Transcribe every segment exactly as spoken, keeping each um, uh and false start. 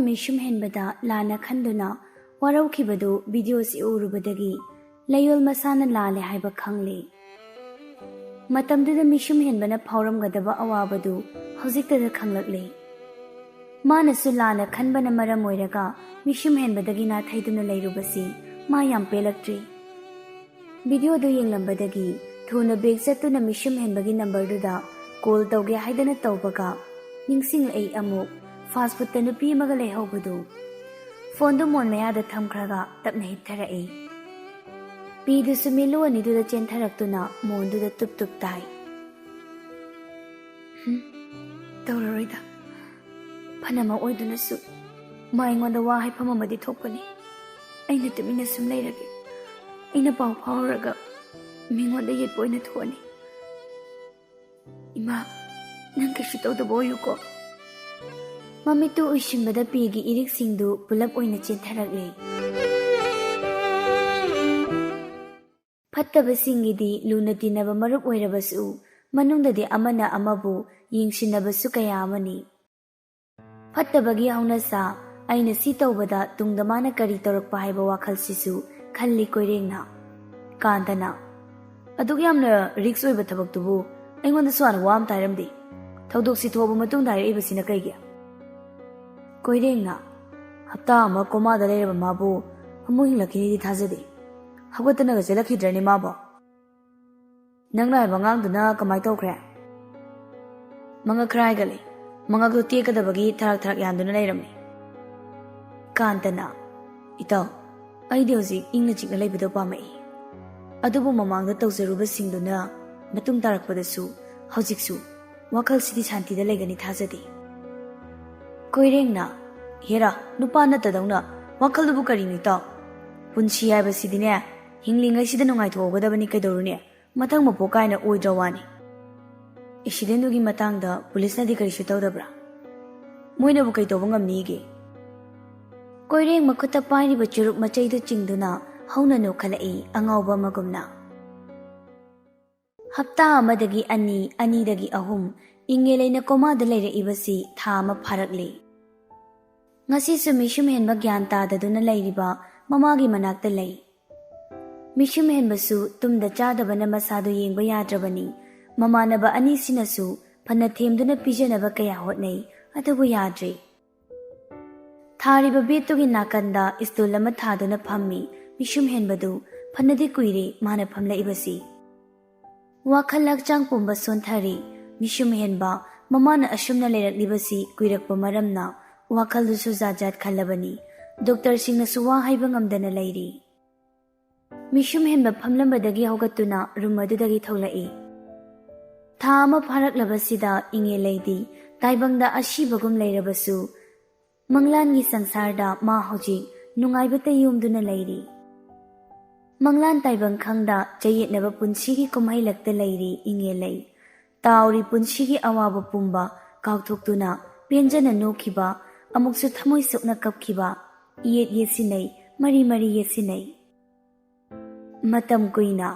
ꯃꯤꯁꯨꯝ ꯍꯦꯟꯕꯗ ꯂꯥꯟꯅ ꯈꯟꯗꯨꯅ ꯋꯥꯔꯧꯈꯤꯕꯗꯨ ꯚꯤꯗꯤꯑꯣꯁꯤ ꯎꯔꯨꯕꯗꯒꯤ ꯂꯩꯌꯣꯜ ꯃꯁꯥꯅ ꯂꯥꯜꯂꯦ ꯍꯥꯏꯕ ꯈꯪꯂꯦ꯫ ꯃꯇꯝꯗꯨꯗ ꯃꯤꯁꯨꯝ ꯍꯦꯟꯕꯅ ꯐꯥꯎꯔꯝꯒꯗꯕ ꯑꯋꯥꯕꯗꯨ ꯍꯧꯖꯤꯛꯇꯗ ꯈꯪꯂꯛꯂꯦ꯫ ꯃꯥꯅꯁꯨ ꯂꯥꯟꯅ ꯈꯟꯕꯅ ꯃꯔꯝ ꯑꯣꯏꯔꯒ ꯃꯤꯁꯨꯝ ꯍꯦꯟꯕꯗꯒꯤ ꯅꯥꯊꯩꯗꯨꯅ ꯂꯩꯔꯨꯕꯁꯤ ꯃꯥ ꯌꯥꯝ ꯄꯦꯜꯂꯛꯇ꯭ꯔꯦ꯫ ꯚꯤꯗꯤꯑꯣꯗꯨ ꯌꯦꯡꯂꯝꯕꯗꯒꯤ ꯊꯨꯅ ꯕꯦꯛ ꯆꯠꯇꯨꯅ ꯃꯤꯁꯨꯝ ꯍꯦꯟꯕꯒꯤ ꯅꯝꯕꯔꯗꯨꯗ ꯀꯣꯜ ꯇꯧꯒꯦ ꯍꯥꯏꯗꯅ ꯇꯧꯕꯒ ꯅꯤꯡꯁꯤꯡꯂꯛꯏ ꯑꯃꯨꯛ ꯐꯥꯁ ꯐꯨꯗꯇ ꯅꯨꯄꯤ ꯑꯃꯒ ꯂꯩꯍꯧꯕꯗꯨ꯫ ꯐꯣꯟꯗꯨ ꯃꯣꯟ ꯃꯌꯥꯗ ꯊꯝꯈ꯭ꯔꯒ ꯇꯞꯅ ꯍꯤꯞꯊꯔꯛꯏ꯫ ꯄꯤꯗꯨꯁꯨ ꯃꯤꯠꯂꯨ ꯑꯅꯤꯗꯨꯗ ꯆꯦꯟꯊꯔꯛꯇꯨꯅ ꯃꯣꯟꯗꯨꯗ ꯇꯨꯞ ꯇꯨꯞ ꯇꯥꯏ꯫ "ꯍꯨꯝ, ꯇꯧꯔꯔꯣꯏꯗ꯫ ꯐꯅ ꯑꯣꯏꯗꯨꯅꯁꯨ ꯃꯥ ꯑꯩꯉꯣꯟꯗ ꯋꯥ ꯍꯥꯏꯐꯝ ꯑꯃꯗꯤ ꯊꯣꯛꯄꯅꯤ꯫ ꯑꯩꯅ ꯇꯨꯃꯤꯟꯅ ꯁꯨꯝ ꯂꯩꯔꯒꯦ꯫ ꯑꯩꯅ ꯄꯥꯎ ꯐꯥꯎꯔꯨꯔꯒ ꯃꯤꯉꯣꯟꯗ ꯌꯦꯠꯄ ꯑꯣꯏꯅ ꯊꯣꯛꯑꯅꯤ꯫ ꯏꯃꯥ, ꯅꯪ ꯀꯩꯁꯨ ꯇꯧꯗꯕ ꯑꯣꯏꯌꯨꯀꯣ꯫" ꯃꯃꯤꯠꯇꯨ ꯎꯏꯁꯤꯟꯕꯗ ꯄꯤꯒꯤ ꯏꯔꯤꯛꯁꯤꯡꯗꯨ ꯄꯨꯂꯞ ꯑꯣꯏꯅ ꯆꯦꯟꯊꯔꯛꯂꯦ꯫ ꯐꯠꯇꯕꯁꯤꯡꯒꯤꯗꯤ ꯂꯨꯅ ꯇꯤꯟꯅꯕ ꯃꯔꯨꯞ ꯑꯣꯏꯔꯕꯁꯨ ꯃꯅꯨꯡꯗꯗꯤ ꯑꯃꯅ ꯑꯃꯕꯨ ꯌꯦꯡꯁꯤꯟꯅꯕꯁꯨ ꯀꯌꯥ ꯑꯃꯅꯤ꯫ ꯐꯠꯇꯕꯒꯤ ꯍꯧꯅꯁꯥ, ꯑꯩꯅ ꯁꯤ ꯇꯧꯕꯗ ꯇꯨꯡꯗ ꯃꯥꯅ ꯀꯔꯤ ꯇꯧꯔꯛꯄ ꯍꯥꯏꯕ ꯋꯥꯈꯜꯁꯤꯁꯨ ꯈꯜꯂꯤ ꯀꯣꯏꯔꯦꯡꯅ꯫ ꯀꯥꯟꯇꯅ, "ꯑꯗꯨꯛ ꯌꯥꯝꯅ ꯔꯤꯛꯁ ꯑꯣꯏꯕ ꯊꯕꯛꯇꯨꯕꯨ ꯑꯩꯉꯣꯟꯗꯁꯨ ꯍꯥꯟꯅ ꯋꯥ ꯑꯃꯇ ꯍꯥꯏꯔꯝꯗꯦ꯫ ꯊꯧꯗꯣꯛꯁꯤ ꯊꯣꯛꯑꯕ ꯃꯇꯨꯡꯗ ꯍꯥꯏꯔꯛꯏꯕꯁꯤꯅ ꯀꯩꯒꯤ?" ꯀꯣꯏꯔꯦꯡꯅ, "ꯍꯞꯇꯥ ꯑꯃ ꯀꯣꯃꯥꯗ ꯂꯩꯔꯕ ꯃꯥꯕꯨ ꯑꯃꯨꯛ ꯍꯤꯡꯂꯛꯈꯤꯅꯤꯗꯤ ꯊꯥꯖꯗꯦ꯫ ꯍꯧꯒꯠꯇꯅꯒ ꯆꯦꯜꯂꯛꯈꯤꯗ꯭ꯔꯅꯤ ꯃꯥꯕꯣ?" "ꯅꯪꯅ ꯍꯥꯏꯕ ꯑꯉꯥꯡꯗꯨꯅ ꯀꯃꯥꯏ ꯇꯧꯈ꯭ꯔꯦ?" "ꯃꯉꯛ ꯈꯔ ꯍꯥꯏꯒꯠꯂꯦ꯫ ꯃꯉꯛꯇꯨ ꯇꯦꯛꯀꯗꯕꯒꯤ ꯊꯔꯥꯛ ꯊꯔꯥꯛ ꯌꯥꯟꯗꯨꯅ ꯂꯩꯔꯝꯃꯤ꯫" ꯀꯥꯟꯇꯅ, "ꯏꯇꯥꯎ, ꯑꯩꯗꯤ ꯍꯧꯖꯤꯛ ꯏꯪꯅ ꯆꯤꯛꯅ ꯂꯩꯕꯗꯣ ꯄꯥꯝꯃꯛꯏ꯫ ꯑꯗꯨꯕꯨ ꯃꯃꯥꯡꯗ ꯇꯧꯖꯔꯨꯕꯁꯤꯡꯗꯨꯅ ꯃꯇꯨꯡ ꯇꯥꯔꯛꯄꯗꯁꯨ ꯍꯧꯖꯤꯛꯁꯨ ꯋꯥꯈꯜꯁꯤꯗꯤ ꯁꯥꯟꯇꯤꯗ ꯂꯩꯒꯅꯤ ꯊꯥꯖꯗꯦ꯫" ꯀꯣꯏꯔꯦꯡꯅ, "ꯍꯦꯔꯥ, ꯅꯨꯄꯥ ꯅꯠꯇꯗꯧꯅ ꯋꯥꯈꯜꯗꯨꯕꯨ ꯀꯔꯤꯅꯣ ꯏꯇꯥꯎ? ꯄꯨꯟꯁꯤ ꯍꯥꯏꯕꯁꯤꯗꯤꯅꯦ, ꯍꯤꯡꯂꯤꯉꯩꯁꯤꯗ ꯅꯨꯡꯉꯥꯏꯊꯣꯛꯍꯧꯒꯗꯕꯅꯤ ꯀꯩꯗꯧꯔꯨꯅꯤ? ꯃꯊꯪ ꯃꯄꯣꯛ ꯀꯥꯏꯅ ꯑꯣꯏꯗ꯭ꯔ ꯋꯥꯅꯤ꯫ ꯑꯦꯛꯁꯤꯗꯦꯟꯗꯨꯒꯤ ꯃꯇꯥꯡꯗ ꯄꯨꯂꯤꯁꯅꯗꯤ ꯀꯔꯤꯁꯨ ꯇꯧꯗꯕ꯭ꯔꯥ? ꯃꯣꯏꯅꯕꯨ ꯀꯩ ꯇꯧꯕ ꯉꯝꯅꯤꯒꯦ?" ꯀꯣꯏꯔꯦꯡ ꯃꯈꯨꯠꯇ ꯄꯥꯏꯔꯤꯕ ꯆꯨꯔꯨꯞ ꯃꯆꯩꯗꯨ ꯆꯤꯡꯗꯨꯅ ꯍꯧꯅ ꯅꯣꯛꯈꯠꯂꯛꯏ ꯑꯉꯥꯎꯕ ꯑꯃꯒꯨꯝꯅ꯫ ꯍꯞꯇꯥ ꯑꯃꯗꯒꯤ ꯑꯅꯤ, ꯑꯅꯤꯗꯒꯤ ꯑꯍꯨꯝ, ꯏꯪꯉꯦ ꯂꯩꯅ ꯀꯣꯃꯥꯗ ꯂꯩꯔꯛꯏꯕꯁꯤ ꯊꯥ ꯑꯃ ꯐꯥꯔꯛꯂꯦ꯫ ꯉꯁꯤꯁꯨ ꯃꯤꯁꯨꯝ ꯍꯦꯟꯕ ꯒ꯭ꯌꯥꯟ ꯇꯥꯗꯗꯨꯅ ꯂꯩꯔꯤꯕ ꯃꯃꯥꯒꯤ ꯃꯅꯥꯛꯇ ꯂꯩ꯫ ꯃꯤꯁꯨꯝ ꯍꯦꯟꯕꯁꯨ ꯇꯨꯝꯗ ꯆꯥꯗꯕꯅ ꯃꯁꯥꯗꯨ ꯌꯦꯡꯕ ꯌꯥꯗ꯭ꯔꯕꯅꯤ꯫ ꯃꯃꯥꯟꯅꯕ ꯑꯅꯤꯁꯤꯅꯁꯨ ꯐꯅ ꯊꯦꯝꯗꯨꯅ ꯄꯤꯖꯅꯕ ꯀꯌꯥ ꯍꯣꯠꯅꯩ, ꯑꯗꯨꯕꯨ ꯌꯥꯗ꯭ꯔꯦ꯫ ꯊꯥꯔꯤꯕ ꯕꯦꯠꯇꯨꯒꯤ ꯅꯥꯀꯟꯗ ꯏꯁꯇꯨꯜ ꯑꯃ ꯊꯥꯗꯨꯅ ꯐꯝꯃꯤ꯫ ꯃꯤꯁꯨꯝ ꯍꯦꯟꯕꯗꯨ ꯐꯅꯗꯤ ꯀꯨꯏꯔꯦ ꯃꯥꯅ ꯐꯝꯂꯛꯏꯕꯁꯤ꯫ ꯋꯥꯈꯜ ꯍꯛꯆꯥꯡ ꯄꯨꯝꯕ ꯁꯣꯟꯊꯔꯤ꯫ ꯃꯤꯁꯨꯝ ꯍꯦꯟꯕ ꯃꯃꯥꯅ ꯑꯁꯨꯝꯅ ꯂꯩꯔꯛꯂꯤꯕꯁꯤ ꯀꯨꯏꯔꯛꯄ ꯃꯔꯝꯅ ꯋꯥꯈꯜꯗꯨꯁꯨ ꯖꯥꯠ ꯖꯥꯠ ꯈꯜꯂꯕꯅꯤ꯫ ꯗꯣꯛꯇꯔꯁꯤꯡꯅꯁꯨ ꯋꯥ ꯍꯥꯏꯕ ꯉꯝꯗꯅ ꯂꯩꯔꯤ꯫ ꯃꯤꯁꯨꯝ ꯍꯦꯟꯕ ꯐꯝꯂꯝꯕꯗꯒꯤ ꯍꯧꯒꯠꯇꯨꯅ ꯔꯨꯝ ꯑꯗꯨꯗꯒꯤ ꯊꯣꯛꯂꯛꯏ꯫ ꯊꯥ ꯑꯃ ꯐꯥꯔꯛꯂꯕꯁꯤꯗ ꯏꯉꯦꯂꯩꯗꯤ ꯇꯥꯏꯕꯪꯗ ꯑꯁꯤꯕꯒꯨꯝ ꯂꯩꯔꯕꯁꯨ, ꯃꯪꯂꯥꯟꯒꯤ ꯁꯪꯁꯥꯔꯗ ꯃꯥ ꯍꯧꯖꯤꯛ ꯅꯨꯡꯉꯥꯏꯕꯇ ꯌꯣꯝꯗꯨꯅ ꯂꯩꯔꯤ꯫ ꯃꯪꯂꯥꯟ ꯇꯥꯏꯕꯪ ꯈꯪꯗ ꯆꯌꯦꯠꯅꯕ ꯄꯨꯟꯁꯤꯒꯤ ꯀꯨꯝꯍꯩꯂꯛꯇ ꯂꯩꯔꯤ ꯏꯉꯦꯂꯩ꯫ ꯇꯥꯎꯔꯤ ꯄꯨꯟꯁꯤꯒꯤ ꯑꯋꯥꯕ ꯄꯨꯝꯕ ꯀꯥꯎꯊꯣꯛꯇꯨꯅ ꯄꯦꯟꯖꯅ ꯅꯣꯛꯈꯤꯕ, ꯑꯃꯨꯛꯁꯨ ꯊꯃꯣꯏ ꯁꯣꯛꯅ ꯀꯞꯈꯤꯕ, ꯌꯦꯠ ꯌꯦꯠꯁꯤꯟꯅꯩ, ꯃꯔꯤ ꯃꯔꯤ ꯌꯦꯠꯁꯤꯟꯅꯩ꯫ ꯃꯇꯝ ꯀꯨꯏꯅ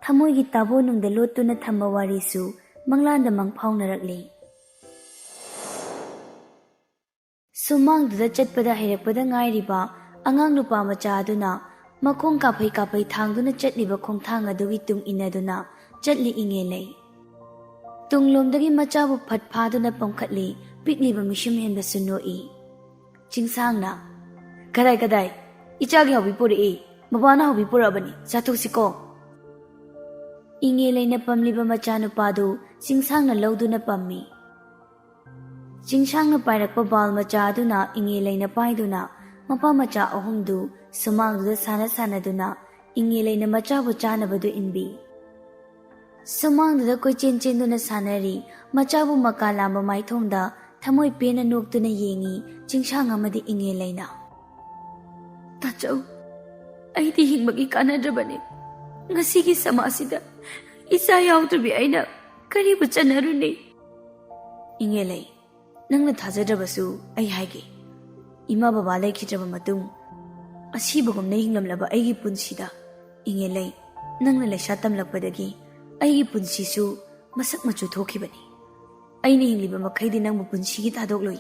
ꯊꯃꯣꯏꯒꯤ ꯇꯥꯕꯣꯅꯨꯡꯗ ꯂꯣꯠꯇꯨꯅ ꯊꯝꯕ ꯋꯥꯔꯤꯁꯨ ꯃꯪꯂꯥꯟꯗ ꯃꯪꯐꯥꯎꯅꯔꯛꯂꯤ꯫ ꯁꯨꯃꯥꯡꯗꯨꯗ ꯆꯠꯄꯗ ꯍꯩꯔꯛꯄꯗ ꯉꯥꯏꯔꯤꯕ ꯑꯉꯥꯡ ꯅꯨꯄꯥ ꯃꯆꯥ ꯑꯗꯨꯅ ꯃꯈꯣꯡ ꯀꯥꯐꯩ ꯀꯥꯐꯩ ꯊꯥꯡꯗꯨꯅ ꯆꯠꯂꯤꯕ ꯈꯣꯡꯊꯥꯡ ꯑꯗꯨꯒꯤ ꯇꯨꯡ ꯏꯟꯅꯗꯨꯅ ꯆꯠꯂꯤ ꯏꯉꯦꯂꯩ꯫ ꯇꯨꯡꯂꯣꯝꯗꯒꯤ ꯃꯆꯥꯕꯨ ꯐꯠ ꯐꯥꯗꯨꯅ ꯄꯣꯝꯈꯠꯂꯤ ꯄꯤꯛꯂꯤꯕ ꯃꯤꯁꯨꯝ ꯍꯦꯟꯕꯁꯨ ꯅꯣꯛꯏ꯫ ꯆꯤꯡꯁꯥꯡꯅ, "ꯀꯗꯥꯏ, ꯀꯗꯥꯏ? ꯏꯆꯥꯒꯤ ꯍꯥꯎꯕꯤ ꯄꯨꯔꯛꯏ꯫ ꯃꯕꯥꯅ ꯍꯥꯎꯕꯤ ꯄꯨꯔꯛꯑꯕꯅꯤ꯫ ꯆꯥꯊꯣꯛꯁꯤꯀꯣ?" ꯏꯉꯦꯂꯩꯅ ꯄꯝꯂꯤꯕ ꯃꯆꯥꯅꯨꯄꯥꯗꯨ ꯆꯤꯡꯁꯥꯡꯅ ꯂꯧꯗꯨꯅ ꯄꯝꯃꯤ꯫ ꯆꯤꯡꯁꯥꯡꯅ ꯄꯥꯏꯔꯛꯄ ꯕꯥꯜ ꯃꯆꯥ ꯑꯗꯨꯅ ꯏꯉꯦꯂꯩꯅ ꯄꯥꯏꯗꯨꯅ ꯃꯄꯥ ꯃꯆꯥ ꯑꯍꯨꯝꯗꯨ ꯁꯨꯃꯥꯡꯗꯨꯗ ꯁꯥꯟꯅ ꯁꯥꯟꯅꯗꯨꯅ ꯏꯉꯦꯂꯩꯅ ꯃꯆꯥꯕꯨ ꯆꯥꯅꯕꯗꯨ ꯏꯟꯕꯤ꯫ ꯁꯨꯃꯥꯡꯗꯨꯗ ꯀꯣꯏꯆꯦꯟ ꯆꯦꯟꯗꯨꯅ ꯁꯥꯟꯅꯔꯤ꯫ ꯃꯆꯥꯕꯨ ꯃꯀꯥ ꯂꯥꯝꯕ ꯃꯥꯏꯊꯣꯡꯗ ꯊꯃꯣꯏ ꯄꯦꯟꯅ ꯅꯣꯛꯇꯨꯅ ꯌꯦꯡꯉꯤ ꯆꯤꯡꯁꯥꯡ ꯑꯃꯗꯤ ꯏꯉꯦꯂꯩꯅ꯫ "ꯇꯥꯆꯧ, ꯑꯩꯗꯤ ꯍꯤꯡꯕꯒꯤ ꯀꯥꯟꯅꯗ꯭ꯔꯕꯅꯤ꯫ ꯉꯁꯤꯒꯤ ꯁꯃꯥꯖꯁꯤꯗ ꯏꯆꯥ ꯌꯥꯎꯗ꯭ꯔꯕꯤ ꯑꯩꯅ ꯀꯔꯤꯕꯨ ꯆꯠꯅꯔꯨꯅꯤ?" "ꯏꯉꯦꯂꯩ, ꯅꯪꯅ ꯊꯥꯖꯗ꯭ꯔꯕꯁꯨ ꯑꯩ ꯍꯥꯏꯒꯦ꯫ ꯏꯃꯥ ꯕꯕꯥ ꯂꯩꯈꯤꯗ꯭ꯔꯕ ꯃꯇꯨꯡ ꯑꯁꯤꯕꯒꯨꯝꯅ ꯍꯤꯡꯂꯝꯂꯕ ꯑꯩꯒꯤ ꯄꯨꯟꯁꯤꯗ, ꯏꯉꯦꯂꯩ, ꯅꯪꯅ ꯂꯩꯁꯥ ꯇꯝꯂꯛꯄꯗꯒꯤ ꯑꯩꯒꯤ ꯄꯨꯟꯁꯤꯁꯨ ꯃꯁꯛ ꯃꯆꯨ ꯊꯣꯛꯈꯤꯕꯅꯤ꯫ ꯑꯩꯅ ꯍꯤꯡꯂꯤꯕ ꯃꯈꯩꯗꯤ ꯅꯪꯕꯨ ꯄꯨꯟꯁꯤꯒꯤ ꯊꯥꯗꯣꯛꯂꯣꯏ꯫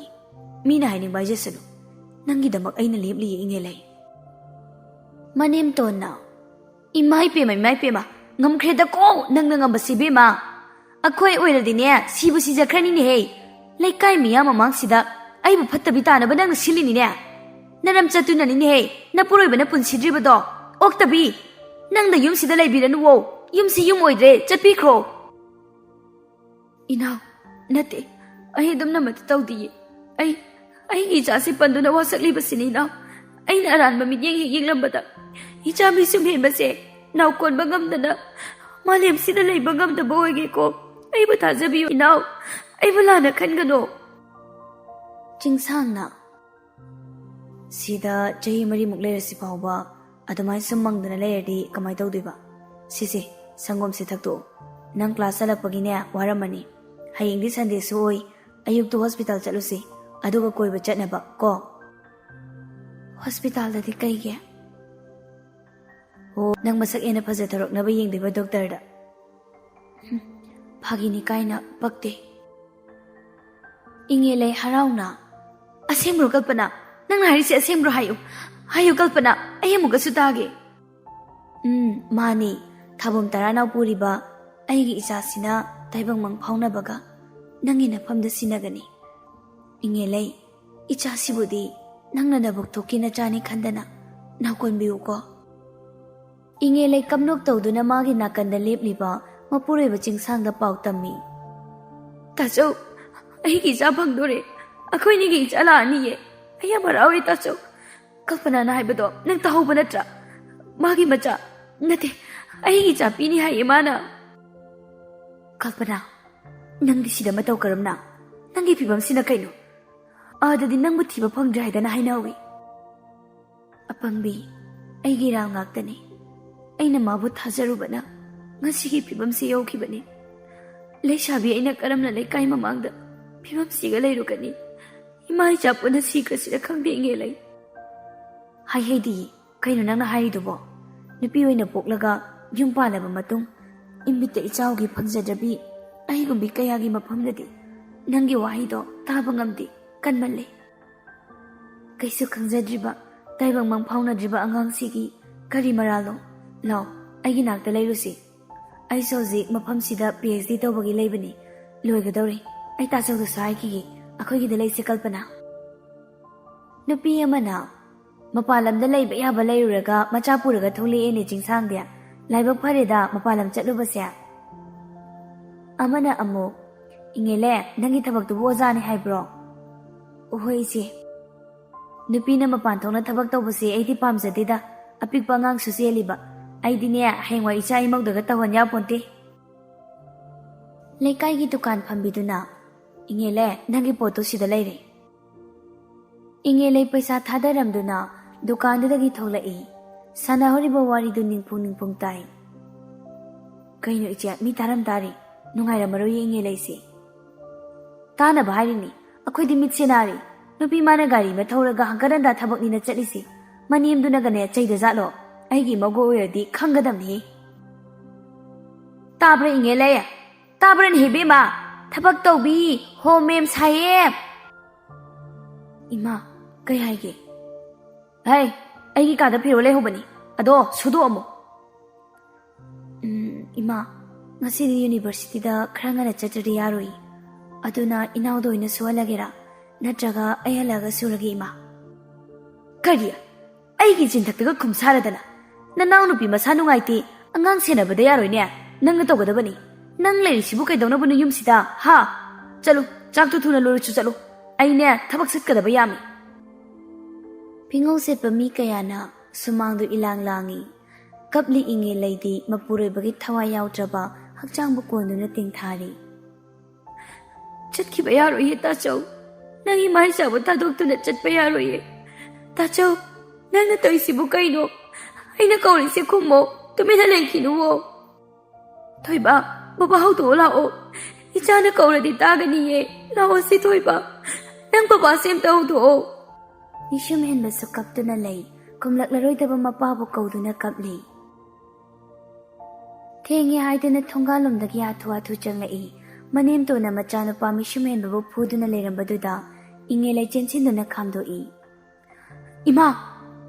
ꯃꯤꯅ ꯍꯥꯏꯅꯤꯡꯕ ꯍꯥꯏꯖꯁꯅꯨ, ꯅꯪꯒꯤꯗꯃꯛ ꯑꯩꯅ ꯂꯦꯞꯂꯤꯌꯦ, ꯏꯉꯦꯂꯩ꯫ ꯃꯅꯦꯝꯇꯣꯟꯅ, "ꯏꯃꯥ ꯏꯄꯦꯝꯃ, ꯏꯃꯥ ꯏꯄꯦꯝꯃ, ꯉꯝꯈ꯭ꯔꯦꯗꯀꯣ ꯅꯪꯅ ꯉꯝꯕꯁꯤ, ꯏꯕꯦꯝꯃ꯫ ꯑꯩꯈꯣꯏ ꯑꯣꯏꯔꯗꯤꯅꯦ, ꯁꯤꯕꯨ ꯁꯤꯖꯈ꯭ꯔꯅꯤꯅꯦꯍꯦ꯫ ꯂꯩꯀꯥꯏ ꯃꯤꯌꯥꯝ ꯃꯃꯥꯡꯁꯤꯗ ꯑꯩꯕꯨ ꯐꯠꯇꯕꯤ ꯇꯥꯅꯕ ꯅꯪꯅ ꯁꯤꯜꯂꯤꯅꯤꯅꯦ꯫ ꯅꯔꯝ ꯆꯠꯇꯨꯅꯅꯤꯅꯦꯍꯦ, ꯅꯄꯨꯔꯣꯏꯕꯅ ꯄꯨꯟꯁꯤꯗ꯭ꯔꯤꯕꯗꯣ꯫ ꯑꯣꯛꯇꯕꯤ, ꯅꯪꯅ ꯌꯨꯝꯁꯤꯗ ꯂꯩꯕꯤꯔꯅꯨꯋꯣ꯫ ꯌꯨꯝꯁꯤ ꯌꯨꯝ ꯑꯣꯏꯗ꯭ꯔꯦ, ꯆꯠꯄꯤꯈ꯭ꯔꯣ꯫" "ꯏꯅꯥꯎ, ꯅꯠꯇꯦ, ꯑꯩ ꯑꯗꯨꯝꯅꯃꯛꯇꯤ ꯇꯧꯗꯤꯌꯦ꯫ ꯑꯩ, ꯑꯩꯒꯤ ꯏꯆꯥꯁꯤ ꯄꯟꯗꯨꯅ ꯋꯥꯁꯛꯂꯤꯕꯁꯤꯅꯤ, ꯏꯅꯥꯎ꯫ ꯑꯩꯅ ꯑꯔꯥꯟꯕ ꯃꯤꯠꯌꯦꯡ ꯍꯦꯛ ꯌꯦꯡꯂꯝꯕꯗ ꯏꯆꯥ ꯃꯤꯁꯨꯝ ꯍꯦꯟꯕꯁꯦ ꯅꯥꯎꯀꯣꯟꯕ ꯉꯝꯗꯅ ꯃꯥꯂꯦꯝꯁꯤꯗ ꯂꯩꯕ ꯉꯝꯗꯕ ꯑꯣꯏꯒꯦꯀꯣ꯫ ꯑꯩꯕꯨ ꯊꯥꯖꯕꯤꯌꯨ, ꯏꯅꯥꯎ꯫ ꯑꯩꯕꯨ ꯂꯥꯟꯅ ꯈꯟꯒꯅꯨ꯫" ꯆꯤꯡꯁꯥꯡꯅ, "ꯁꯤꯗ ꯆꯍꯤ ꯃꯔꯤꯃꯨꯛ ꯂꯩꯔꯁꯤ ꯐꯥꯎꯕ ꯑꯗꯨꯃꯥꯏꯅ ꯁꯨꯝ ꯃꯪꯗꯅ ꯂꯩꯔꯗꯤ ꯀꯃꯥꯏꯅ ꯇꯧꯗꯣꯏꯕ? ꯁꯤꯁꯦ, ꯁꯪꯒꯣꯝꯁꯦ ꯊꯛꯇꯣꯛꯑꯣ꯫ ꯅꯪ ꯀ꯭ꯂꯥꯁ ꯍꯜꯂꯛꯄꯒꯤꯅꯦ, ꯋꯥꯔꯝꯃꯅꯤ꯫ ꯍꯌꯦꯡꯗꯤ ꯁꯟꯗꯦꯁꯨ ꯑꯣꯏ, ꯑꯌꯨꯛꯇ ꯍꯣꯁꯄꯤꯇꯥꯜ ꯆꯠꯂꯨꯁꯤ, ꯑꯗꯨꯒ ꯀꯣꯏꯕ ꯆꯠꯅꯕ ꯀꯣ꯫" "ꯍꯣꯁꯄꯤꯇꯥꯜꯗꯗꯤ ꯀꯩꯒꯤ?" "ꯑꯣ, ꯅꯪ ꯃꯁꯛ ꯍꯦꯟꯅ ꯐꯖꯊꯣꯔꯛꯅꯕ ꯌꯦꯡꯗꯣꯏꯕ ꯗꯣꯛꯇꯔꯗ꯫" "ꯍꯨꯝ, ꯐꯥꯒꯤꯅꯤ ꯀꯥꯏꯅ ꯄꯛꯇꯦ꯫" ꯏꯉꯦꯂꯩ ꯍꯔꯥꯎꯅ, "ꯑꯁꯦꯡꯕ꯭ꯔꯣ ꯀꯜꯄꯅꯥ? ꯅꯪꯅ ꯍꯥꯏꯔꯤꯁꯦ ꯑꯁꯦꯡꯕ꯭ꯔꯣ? ꯍꯥꯏꯌꯨ, ꯍꯥꯏꯌꯨ ꯀꯜꯄꯅꯥ, ꯑꯩ ꯑꯃꯨꯛꯀꯁꯨ ꯇꯥꯒꯦ꯫" "ꯎꯝ, ꯃꯥꯅꯤ꯫ ꯊꯥꯕꯝ ꯇꯔꯥꯅꯥꯎ ꯄꯨꯔꯤꯕ ꯑꯩꯒꯤ ꯏꯆꯥꯁꯤꯅ ꯇꯥꯏꯕꯪ ꯃꯪ ꯐꯥꯎꯅꯕꯒ ꯅꯪꯒꯤ ꯅꯐꯝꯗ ꯁꯤꯟꯅꯒꯅꯤ꯫ ꯏꯉꯦꯂꯩ, ꯏꯆꯥꯁꯤꯕꯨꯗꯤ ꯅꯪꯅ ꯅꯕꯨꯛ ꯊꯣꯛꯀꯤ ꯅꯆꯥꯅꯤ ꯈꯟꯗꯅ ꯅꯥꯎꯀꯣꯟꯕꯤꯌꯨꯀꯣ꯫" ꯏꯉꯦꯂꯩ ꯀꯞꯅꯣꯛ ꯇꯧꯗꯨꯅ ꯃꯥꯒꯤ ꯅꯥꯀꯟꯗ ꯂꯦꯞꯂꯤꯕ ꯃꯄꯨꯔꯣꯏꯕ ꯆꯤꯡꯁꯥꯡꯗ ꯄꯥꯎ ꯇꯝꯃꯤ꯫ "ꯇꯥꯆꯧ, ꯑꯩꯒꯤ ꯏꯆꯥ ꯐꯪꯗꯣꯔꯦ꯫ ꯑꯩꯈꯣꯏꯅꯤꯒꯤ ꯏꯆꯥ ꯂꯥꯛꯑꯅꯤꯌꯦ꯫ ꯑꯩ ꯌꯥꯝ ꯍꯔꯥꯎꯔꯦ, ꯇꯥꯆꯧ꯫ ꯀꯜꯄꯅꯥꯅ ꯍꯥꯏꯕꯗꯣ ꯅꯪ ꯇꯥꯍꯧꯕ ꯅꯠꯇ꯭ꯔꯥ? ꯃꯥꯒꯤ ꯃꯆꯥ, ꯅꯠꯇꯦ, ꯑꯩꯒꯤ ꯏꯆꯥ ꯄꯤꯅꯤ ꯍꯥꯏꯌꯦ ꯃꯥꯅ꯫" "ꯀꯜꯄꯅꯥ, ꯅꯪꯗꯤ ꯁꯤꯗ ꯃꯇꯧ ꯀꯔꯝꯅ? ꯅꯪꯒꯤ ꯐꯤꯕꯝꯁꯤꯅ ꯀꯩꯅꯣ? ꯑꯥꯗꯗꯤ ꯅꯪꯕꯨ ꯊꯤꯕ ꯐꯪꯗ꯭ꯔꯦ ꯍꯥꯏꯗꯅ ꯍꯥꯏꯅꯍꯧꯋꯤ꯫" "ꯑꯄꯪꯕꯤ, ꯑꯩꯒꯤ ꯏꯔꯥꯜ ꯉꯥꯛꯇꯅꯤ꯫ ꯑꯩꯅ ꯃꯥꯕꯨ ꯊꯥꯖꯔꯨꯕꯅ ꯉꯁꯤꯒꯤ ꯐꯤꯕꯝꯁꯤ ꯌꯧꯈꯤꯕꯅꯤ꯫ ꯂꯩꯁꯥꯕꯤ ꯑꯩꯅ ꯀꯔꯝꯅ ꯂꯩꯀꯥꯏ ꯃꯃꯥꯡꯗ ꯐꯤꯕꯝꯁꯤꯒ ꯂꯩꯔꯨꯒꯅꯤ? ꯏꯃꯥ ꯏꯆꯥ ꯄꯨꯟꯅ ꯁꯤꯈ꯭ꯔꯁꯤꯔ ꯈꯪꯗꯦ, ꯏꯉꯦꯂꯩ꯫" "ꯍꯥꯏꯍꯩꯗꯤ, ꯀꯩꯅꯣ ꯅꯪꯅ ꯍꯥꯏꯔꯤꯗꯨꯕꯣ? ꯅꯨꯄꯤ ꯑꯣꯏꯅ ꯄꯣꯛꯂꯒ ꯌꯨꯝ ꯄꯥꯜꯂꯕ ꯃꯇꯨꯡ ꯏꯃꯤꯠꯇ ꯏꯆꯥꯎꯒꯤ ꯐꯪꯖꯗ꯭ꯔꯕꯤ ꯑꯩꯒꯨꯝꯕꯤ ꯀꯌꯥꯒꯤ ꯃꯐꯝꯗꯗꯤ ꯅꯪꯒꯤ ꯋꯥꯍꯩꯗꯣ ꯇꯥꯕ ꯉꯝꯗꯦ, ꯀꯟꯃꯜꯂꯦ꯫" ꯑꯩꯁꯨ ꯈꯪꯖꯗ꯭ꯔꯤꯕ, ꯇꯥꯏꯕꯪ ꯃꯪ ꯐꯥꯎꯅꯗ꯭ꯔꯤꯕ ꯑꯉꯥꯡꯁꯤꯒꯤ ꯀꯔꯤ ꯃꯔꯥꯜꯅꯣ? ꯂꯥꯎ, ꯑꯩꯒꯤ ꯅꯥꯛꯇ ꯂꯩꯔꯨꯁꯤ꯫ ꯑꯩꯁꯨ ꯍꯧꯖꯤꯛ ꯃꯐꯝꯁꯤꯗ ꯄꯤ ꯑꯩꯆ ꯗꯤ ꯇꯧꯕꯒꯤ ꯂꯩꯕꯅꯤ꯫ ꯂꯣꯏꯒꯗꯧꯔꯦ꯫ ꯑꯩ ꯇꯥꯆꯧꯗꯁꯨ ꯍꯥꯏꯈꯤꯒꯦ, ꯑꯩꯈꯣꯏꯒꯤꯗ ꯂꯩꯁꯦ ꯀꯜꯄꯅꯥ꯫ ꯅꯨꯄꯤ ꯑꯃꯅ, "ꯃꯄꯥꯟ ꯂꯝꯗ ꯂꯩꯕ ꯌꯥꯕ ꯂꯩꯔꯨꯔꯒ ꯃꯆꯥ ꯄꯨꯔꯒ ꯊꯣꯛꯂꯛꯑꯦꯅꯦ ꯆꯤꯡꯁꯥꯡꯗꯤ꯫ ꯂꯥꯏꯕꯛ ꯐꯔꯦꯗ ꯃꯄꯥꯟ ꯂꯝ ꯆꯠꯂꯨꯕꯁꯦ꯫" ꯑꯃꯅ ꯑꯃꯨꯛ, "ꯏꯉꯦꯂꯦ, ꯅꯪꯒꯤ ꯊꯕꯛꯇꯨꯕꯨ ꯑꯣꯖꯥꯅꯤ ꯍꯥꯏꯕ꯭ꯔꯣ?" "ꯍꯣꯏ ꯏꯆꯦ꯫" "ꯅꯨꯄꯤꯅ ꯃꯄꯥꯟ ꯊꯣꯛꯅ ꯊꯕꯛ ꯇꯧꯕꯁꯦ ꯑꯩꯗꯤ ꯄꯥꯝꯖꯗꯦꯗ꯫ ꯑꯄꯤꯛꯄ ꯑꯉꯥꯡꯁꯨ ꯆꯦꯜꯂꯤꯕ꯫ ꯑꯩꯗꯤꯅꯦ, ꯍꯌꯦꯡꯋꯥꯏ ꯏꯆꯥ ꯏꯃꯧꯗꯒ ꯇꯧꯍꯟ ꯌꯥꯄꯣꯟꯇꯦ꯫" ꯂꯩꯀꯥꯏꯒꯤ ꯗꯨꯀꯥꯟ ꯐꯝꯕꯤꯗꯨꯅ, "ꯏꯉꯦꯂꯦ, ꯅꯪꯒꯤ ꯄꯣꯠꯇꯨ ꯁꯤꯗ ꯂꯩꯔꯦ꯫" ꯏꯉꯦꯂꯩ ꯄꯩꯁꯥ ꯊꯥꯗꯔꯝꯗꯨꯅ ꯗꯨꯀꯥꯟꯗꯨꯗꯒꯤ ꯊꯣꯛꯂꯛꯏ꯫ ꯁꯥꯟꯅꯍꯧꯔꯤꯕ ꯋꯥꯔꯤꯗꯨ ꯅꯤꯡꯄꯨꯡ ꯅꯤꯡꯄꯨꯡ ꯇꯥꯏ꯫ "ꯀꯩꯅꯣ ꯏꯆꯦ, ꯃꯤ ꯇꯥꯔꯝ ꯇꯥꯔꯤ꯫ ꯅꯨꯡꯉꯥꯏꯔꯝꯃꯔꯣꯏꯌꯦ ꯏꯉꯦꯂꯩꯁꯦ꯫" "ꯇꯥꯅꯕ ꯍꯥꯏꯔꯤꯅꯤ꯫ ꯑꯩꯈꯣꯏꯗꯤ ꯃꯤꯠꯁꯦ ꯅꯥꯔꯤ꯫ ꯅꯨꯄꯤ ꯃꯥꯅ ꯒꯥꯔꯤ ꯑꯃ ꯊꯧꯔꯒ ꯍꯪꯒꯠ ꯍꯟꯗ ꯊꯕꯛꯅꯤꯅ ꯆꯠꯂꯤꯁꯤ꯫ ꯃꯅꯦꯝꯗꯨꯅꯒꯅꯦ ꯆꯩꯗ ꯖꯥꯠꯂꯣ? ꯑꯩꯒꯤ ꯏꯃꯧꯒ ꯑꯣꯏꯔꯗꯤ ꯈꯪꯒꯗꯕꯅꯤ꯫" "ꯇꯥꯕ꯭ꯔꯥ ꯏꯉꯦꯂꯩ? ꯇꯥꯕ꯭ꯔꯅꯦ ꯏꯕꯦꯝꯃ? ꯊꯕꯛ ꯇꯧꯕꯤ, ꯍꯣꯝ ꯃꯦꯝ ꯁꯥꯍꯦꯕ!" "ꯏꯃꯥ, ꯀꯩ ꯍꯥꯏꯒꯦ?" "ꯍꯩ, ꯑꯩꯒꯤ ꯀꯥꯗ ꯐꯤꯔꯣꯜ ꯂꯩꯍꯧꯕꯅꯤ, ꯑꯗꯣ ꯁꯨꯗꯣꯛꯑꯝꯃꯣ꯫" "ꯎꯝ, ꯏꯃꯥ, ꯉꯁꯤꯗꯤ ꯌꯨꯅꯤꯚꯔꯁꯤꯇꯤꯗ ꯈꯔ ꯉꯟꯅ ꯆꯠꯇ꯭ꯔꯗꯤ ꯌꯥꯔꯣꯏ꯫ ꯑꯗꯨꯅ ꯏꯅꯥꯎꯗ ꯑꯣꯏꯅ ꯁꯨꯍꯜꯂꯒꯦꯔꯥ? ꯅꯠꯇ꯭ꯔꯒ ꯑꯩ ꯍꯜꯂꯛꯑꯒ ꯁꯨꯔꯒꯦ, ꯏꯃꯥ?" "ꯀꯔꯤ? ꯑꯩꯒꯤ ꯆꯤꯟꯊꯛꯇꯒ ꯈꯨꯝ ꯁꯥꯔꯗꯅ? ꯅꯅꯥꯎꯅꯨꯄꯤ ꯃꯁꯥ ꯅꯨꯡꯉꯥꯏꯇꯦ, ꯑꯉꯥꯡ ꯁꯦꯟꯅꯕꯗ ꯌꯥꯔꯣꯏꯅꯦ, ꯅꯪꯅ ꯇꯧꯒꯗꯕꯅꯤ꯫ ꯅꯪ ꯂꯩꯔꯤꯁꯤꯕꯨ ꯀꯩꯗꯧꯅꯕꯅꯣ ꯌꯨꯝꯁꯤꯗ, ꯍꯥ? ꯆꯠꯂꯨ, ꯆꯥꯛꯇꯨ ꯊꯨꯅ ꯂꯣꯏꯔꯨꯆꯣ ꯆꯠꯂꯨ꯫ ꯑꯩꯅꯦ, ꯊꯕꯛ ꯆꯠꯀꯗꯕ ꯌꯥꯝꯃꯤ꯫" ꯐꯤꯉꯧ ꯁꯦꯠꯄ ꯃꯤ ꯀꯌꯥꯅ ꯁꯨꯃꯥꯡꯗꯨ ꯏꯂꯥꯡ ꯂꯥꯡꯏ꯫ ꯀꯞꯂꯤ ꯏꯉꯦꯂꯩꯗꯤ ꯃꯄꯨꯔꯣꯏꯕꯒꯤ ꯊꯋꯥꯏ ꯌꯥꯎꯗ꯭ꯔꯕ ꯍꯛꯆꯥꯡꯕꯨ ꯀꯣꯟꯗꯨꯅ ꯇꯦꯡꯊꯥꯔꯤ꯫ "ꯆꯠꯈꯤꯕ ꯌꯥꯔꯣꯏꯌꯦ ꯇꯥꯆꯧ꯫ ꯅꯪ ꯏꯃꯥ ꯏꯆꯥꯕꯨ ꯊꯥꯗꯣꯛꯇꯨꯅ ꯆꯠꯄ ꯌꯥꯔꯣꯏꯌꯦ꯫ ꯇꯥꯆꯧ, ꯅꯪꯅ ꯇꯧꯔꯤꯁꯤꯕꯨ ꯀꯩꯅꯣ? ꯑꯩꯅ ꯀꯧꯔꯤꯁꯦ ꯈꯨꯝꯃꯣ꯫ ꯇꯨꯃꯤꯟꯅ ꯂꯩꯈꯤꯅꯨꯋꯣ꯫" "ꯊꯣꯏꯕ, ꯕꯕꯥ ꯍꯧꯗꯣꯛꯑꯣ ꯂꯥꯛꯑꯣ꯫ ꯏꯆꯥꯅ ꯀꯧꯔꯗꯤ ꯇꯥꯒꯅꯤꯌꯦ꯫ ꯂꯥꯛꯑꯣ ꯁꯤ ꯊꯣꯏꯕ꯫ ꯅꯪ ꯕꯕꯥꯁꯦ ꯑꯝꯇ ꯍꯧꯗꯣꯛꯑꯣ꯫" ꯃꯤꯁꯨꯝ ꯍꯦꯟꯕꯁꯨ ꯀꯞꯇꯨꯅ ꯂꯩ꯫ ꯈꯨꯝꯂꯛꯂꯔꯣꯏꯗꯕ ꯃꯄꯥꯕꯨ ꯀꯧꯗꯨꯅ ꯀꯞꯂꯤ꯫ ꯊꯦꯡꯉꯦ ꯍꯥꯏꯗꯨꯅ ꯊꯣꯡꯒꯥꯜꯂꯣꯝꯗꯒꯤ ꯍꯥꯊꯨ ꯍꯥꯊꯨ ꯆꯪꯂꯛꯏ꯫ ꯃꯅꯦꯝꯇꯣꯟꯅ ꯃꯆꯥꯅꯨꯄꯥ ꯃꯤꯁꯨꯝ ꯍꯦꯟꯕꯕꯨ ꯐꯨꯗꯨꯅ ꯂꯩꯔꯝꯕꯗꯨꯗ ꯏꯉꯦꯂꯩ ꯆꯦꯟꯁꯤꯟꯗꯨꯅ ꯈꯥꯝꯗꯣꯛꯏ꯫ ꯏꯃꯥ,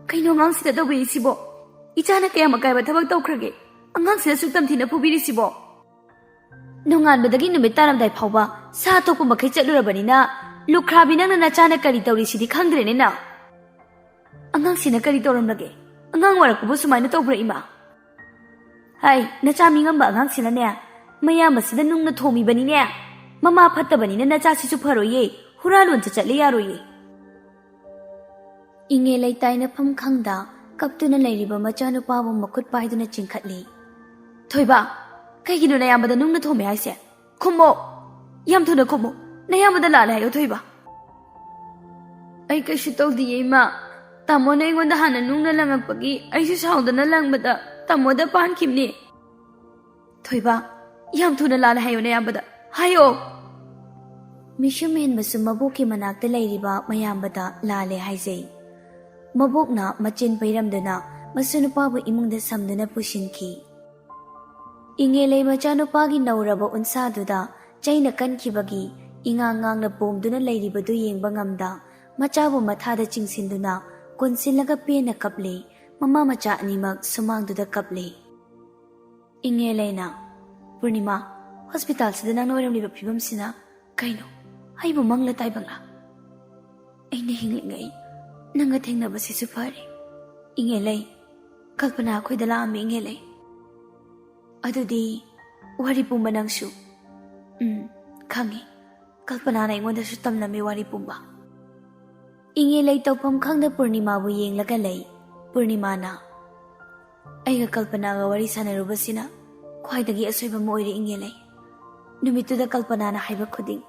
ꯀꯩꯅꯣ ꯑꯉꯥꯡꯁꯤꯗ ꯇꯧꯕꯤꯔꯤꯁꯤꯕꯣ? ꯏꯆꯥꯅ ꯀꯌꯥꯝ ꯑꯀꯥꯏꯕ ꯊꯕꯛ ꯇꯧꯈ꯭ꯔꯒꯦ? ꯑꯉꯥꯡꯁꯤꯗ ꯑꯁꯨꯛ ꯇꯝꯊꯤꯅ ꯐꯨꯕꯤꯔꯤꯁꯤꯕꯣ? ꯅꯣꯡꯉꯥꯟꯕꯗꯒꯤ ꯅꯨꯃꯤꯠ ꯇꯥꯔꯝꯗꯥꯏ ꯐꯥꯎꯕ ꯁꯥ ꯊꯣꯛꯄ ꯃꯈꯩ ꯆꯠꯂꯨꯔꯕꯅꯤꯅ, ꯂꯨꯈ꯭ꯔꯥꯕꯤ, ꯅꯪꯅ ꯅꯆꯥꯅ ꯀꯔꯤ ꯇꯧꯔꯤꯁꯤꯗꯤ ꯈꯪꯗ꯭ꯔꯦꯅꯦ ꯅꯪ꯫ ꯑꯉꯥꯡꯁꯤꯅ ꯀꯔꯤ ꯇꯧꯔꯝꯂꯒꯦ? ꯑꯉꯥꯡ ꯑꯣꯏꯔꯛꯄꯕꯨ ꯁꯨꯃꯥꯏꯅ ꯇꯧꯕ꯭ꯔꯥ, ꯏꯃꯥ? ꯍꯥꯏ, ꯅꯆꯥ ꯃꯤꯉꯝꯕ ꯑꯉꯥꯡꯁꯤꯅꯅꯦ, ꯃꯌꯥꯝ ꯑꯁꯤꯗ ꯅꯨꯡꯅ ꯊꯣꯝꯃꯤꯕꯅꯤꯅꯦ꯫ ꯃꯃꯥ ꯐꯠꯇꯕꯅꯤꯅ ꯅꯆꯥꯁꯤꯁꯨ ꯐꯔꯣꯏꯌꯦ, ꯍꯨꯔꯥꯜꯂꯣꯟ ꯆꯠꯂꯦ ꯌꯥꯔꯣꯏꯌꯦ꯫ ꯏꯉꯦ ꯂꯩꯇꯥꯏꯅꯐꯝ ꯈꯪꯗ ꯀꯞꯇꯨꯅ ꯂꯩꯔꯤꯕ ꯃꯆꯥꯅꯨꯄꯥꯕꯨ ꯃꯈꯨꯠ ꯄꯥꯏꯗꯨꯅ ꯆꯤꯡꯈꯠꯂꯤ꯫ ꯊꯣꯏꯕ, ꯀꯩꯒꯤꯅꯣ ꯅꯌꯥꯝꯕꯗ ꯅꯨꯡꯅ ꯊꯣꯝꯃꯦ ꯍꯥꯏꯁꯦ? ꯈꯨꯝꯃꯣ! ꯌꯥꯝ ꯊꯨꯅ ꯈꯨꯝꯃꯨ! ꯅꯌꯥꯝꯕꯗ ꯂꯥꯜꯂꯦ ꯍꯥꯏꯌꯣ, ꯊꯣꯏꯕ꯫ ꯑꯩ ꯀꯩꯁꯨ ꯇꯧꯗꯤꯌꯦ, ꯏꯃꯥ꯫ ꯇꯥꯃꯣꯅ ꯑꯩꯉꯣꯟꯗ ꯍꯥꯟꯅ ꯅꯨꯡꯅ ꯂꯪꯉꯛꯄꯒꯤ ꯑꯩꯁꯨ ꯁꯥꯎꯗꯅ ꯂꯪꯕꯗ ꯇꯥꯃꯣꯗ ꯄꯥꯟꯈꯤꯕꯅꯤ꯫ ꯊꯣꯏꯕ, ꯌꯥꯝ ꯊꯨꯅ ꯂꯥꯜꯂꯦ ꯍꯥꯏꯌꯣ ꯅꯌꯥꯝꯕꯗ꯫ ꯍꯥꯏꯌꯣ! ꯃꯤꯁꯨꯝ ꯍꯦꯟꯕꯁꯨ ꯃꯕꯣꯛꯀꯤ ꯃꯅꯥꯛꯇ ꯂꯩꯔꯤꯕ ꯃꯌꯥꯝꯕꯗ ꯂꯥꯜꯂꯦ ꯍꯥꯏꯖꯩ꯫ ꯃꯕꯣꯛꯅ ꯃꯆꯤꯟ ꯄꯩꯔꯝꯗꯨꯅ ꯃꯁꯨꯅꯨꯄꯥꯕꯨ ꯏꯃꯨꯡꯗ ꯁꯝꯗꯨꯅ ꯄꯨꯁꯤꯟꯈꯤ꯫ ꯏꯉꯦꯂꯩ ꯃꯆꯥꯅꯨꯄꯥꯒꯤ ꯅꯧꯔꯕ ꯎꯟꯁꯥꯗꯨꯗ ꯆꯩꯅ ꯀꯟꯈꯤꯕꯒꯤ ꯏꯉꯥꯡ ꯉꯥꯡꯅ ꯄꯣꯝꯗꯨꯅ ꯂꯩꯔꯤꯕꯗꯨ ꯌꯦꯡꯕ ꯉꯝꯗ, ꯃꯆꯥꯕꯨ ꯃꯊꯥꯗ ꯆꯤꯡꯁꯤꯟꯗꯨꯅ ꯀꯣꯟꯁꯤꯜꯂꯒ ꯄꯦꯟꯅ ꯀꯞꯂꯦ꯫ ꯃꯃꯥ ꯃꯆꯥ ꯑꯅꯤꯃꯛ ꯁꯨꯃꯥꯡꯗꯨꯗ ꯀꯞꯂꯦ꯫ ꯏꯉꯦꯂꯩꯅ, "ꯄꯨꯔꯅꯤꯃꯥ, ꯍꯣꯁꯄꯤꯇꯥꯜꯁꯤꯗ ꯅꯪꯅ ꯑꯣꯏꯔꯝꯂꯤꯕ ꯐꯤꯕꯝꯁꯤꯅ ꯀꯩꯅꯣ? ꯑꯩꯕꯨ ꯃꯪꯂ ꯇꯥꯏꯕꯪꯂ? ꯑꯩꯅ ꯍꯤꯡꯂꯤꯉꯩ ꯅꯪꯒ ꯊꯦꯡꯅꯕꯁꯤꯁꯨ ꯐꯔꯦ꯫ ꯏꯉꯦꯂꯩ, ꯀꯜꯄꯅꯥ ꯑꯩꯈꯣꯏꯗ ꯂꯥꯛꯑꯝꯃꯤ, ꯏꯉꯦꯂꯩ꯫ ꯑꯗꯨꯗꯤ ꯋꯥꯔꯤ ꯄꯨꯝꯕ ꯅꯪꯁꯨ?" "ꯎꯝ, ꯈꯪꯉꯤ꯫ ꯀꯜꯄꯅꯥꯅ ꯑꯩꯉꯣꯟꯗꯁꯨ ꯇꯝꯂꯝꯃꯤ ꯋꯥꯔꯤ ꯄꯨꯝꯕ꯫" ꯏꯉꯦꯂꯩ ꯇꯧꯐꯝ ꯈꯪꯗ ꯄꯨꯔꯅꯤꯃꯥꯕꯨ ꯌꯦꯡꯂꯒ ꯂꯩ꯫ ꯄꯨꯔꯅꯤꯃꯥꯅ, "ꯑꯩꯒ ꯀꯜꯄꯅꯥꯒ ꯋꯥꯔꯤ ꯁꯥꯟꯅꯔꯨꯕꯁꯤꯅ ꯈ꯭ꯋꯥꯏꯗꯒꯤ ꯑꯁꯣꯏꯕ ꯑꯃ ꯑꯣꯏꯔꯦ, ꯏꯉꯦꯂꯩ꯫ ꯅꯨꯃꯤꯠꯇꯨꯗ ꯀꯜꯄꯅꯥꯅ ꯍꯥꯏꯕ ꯈꯨꯗꯤꯡ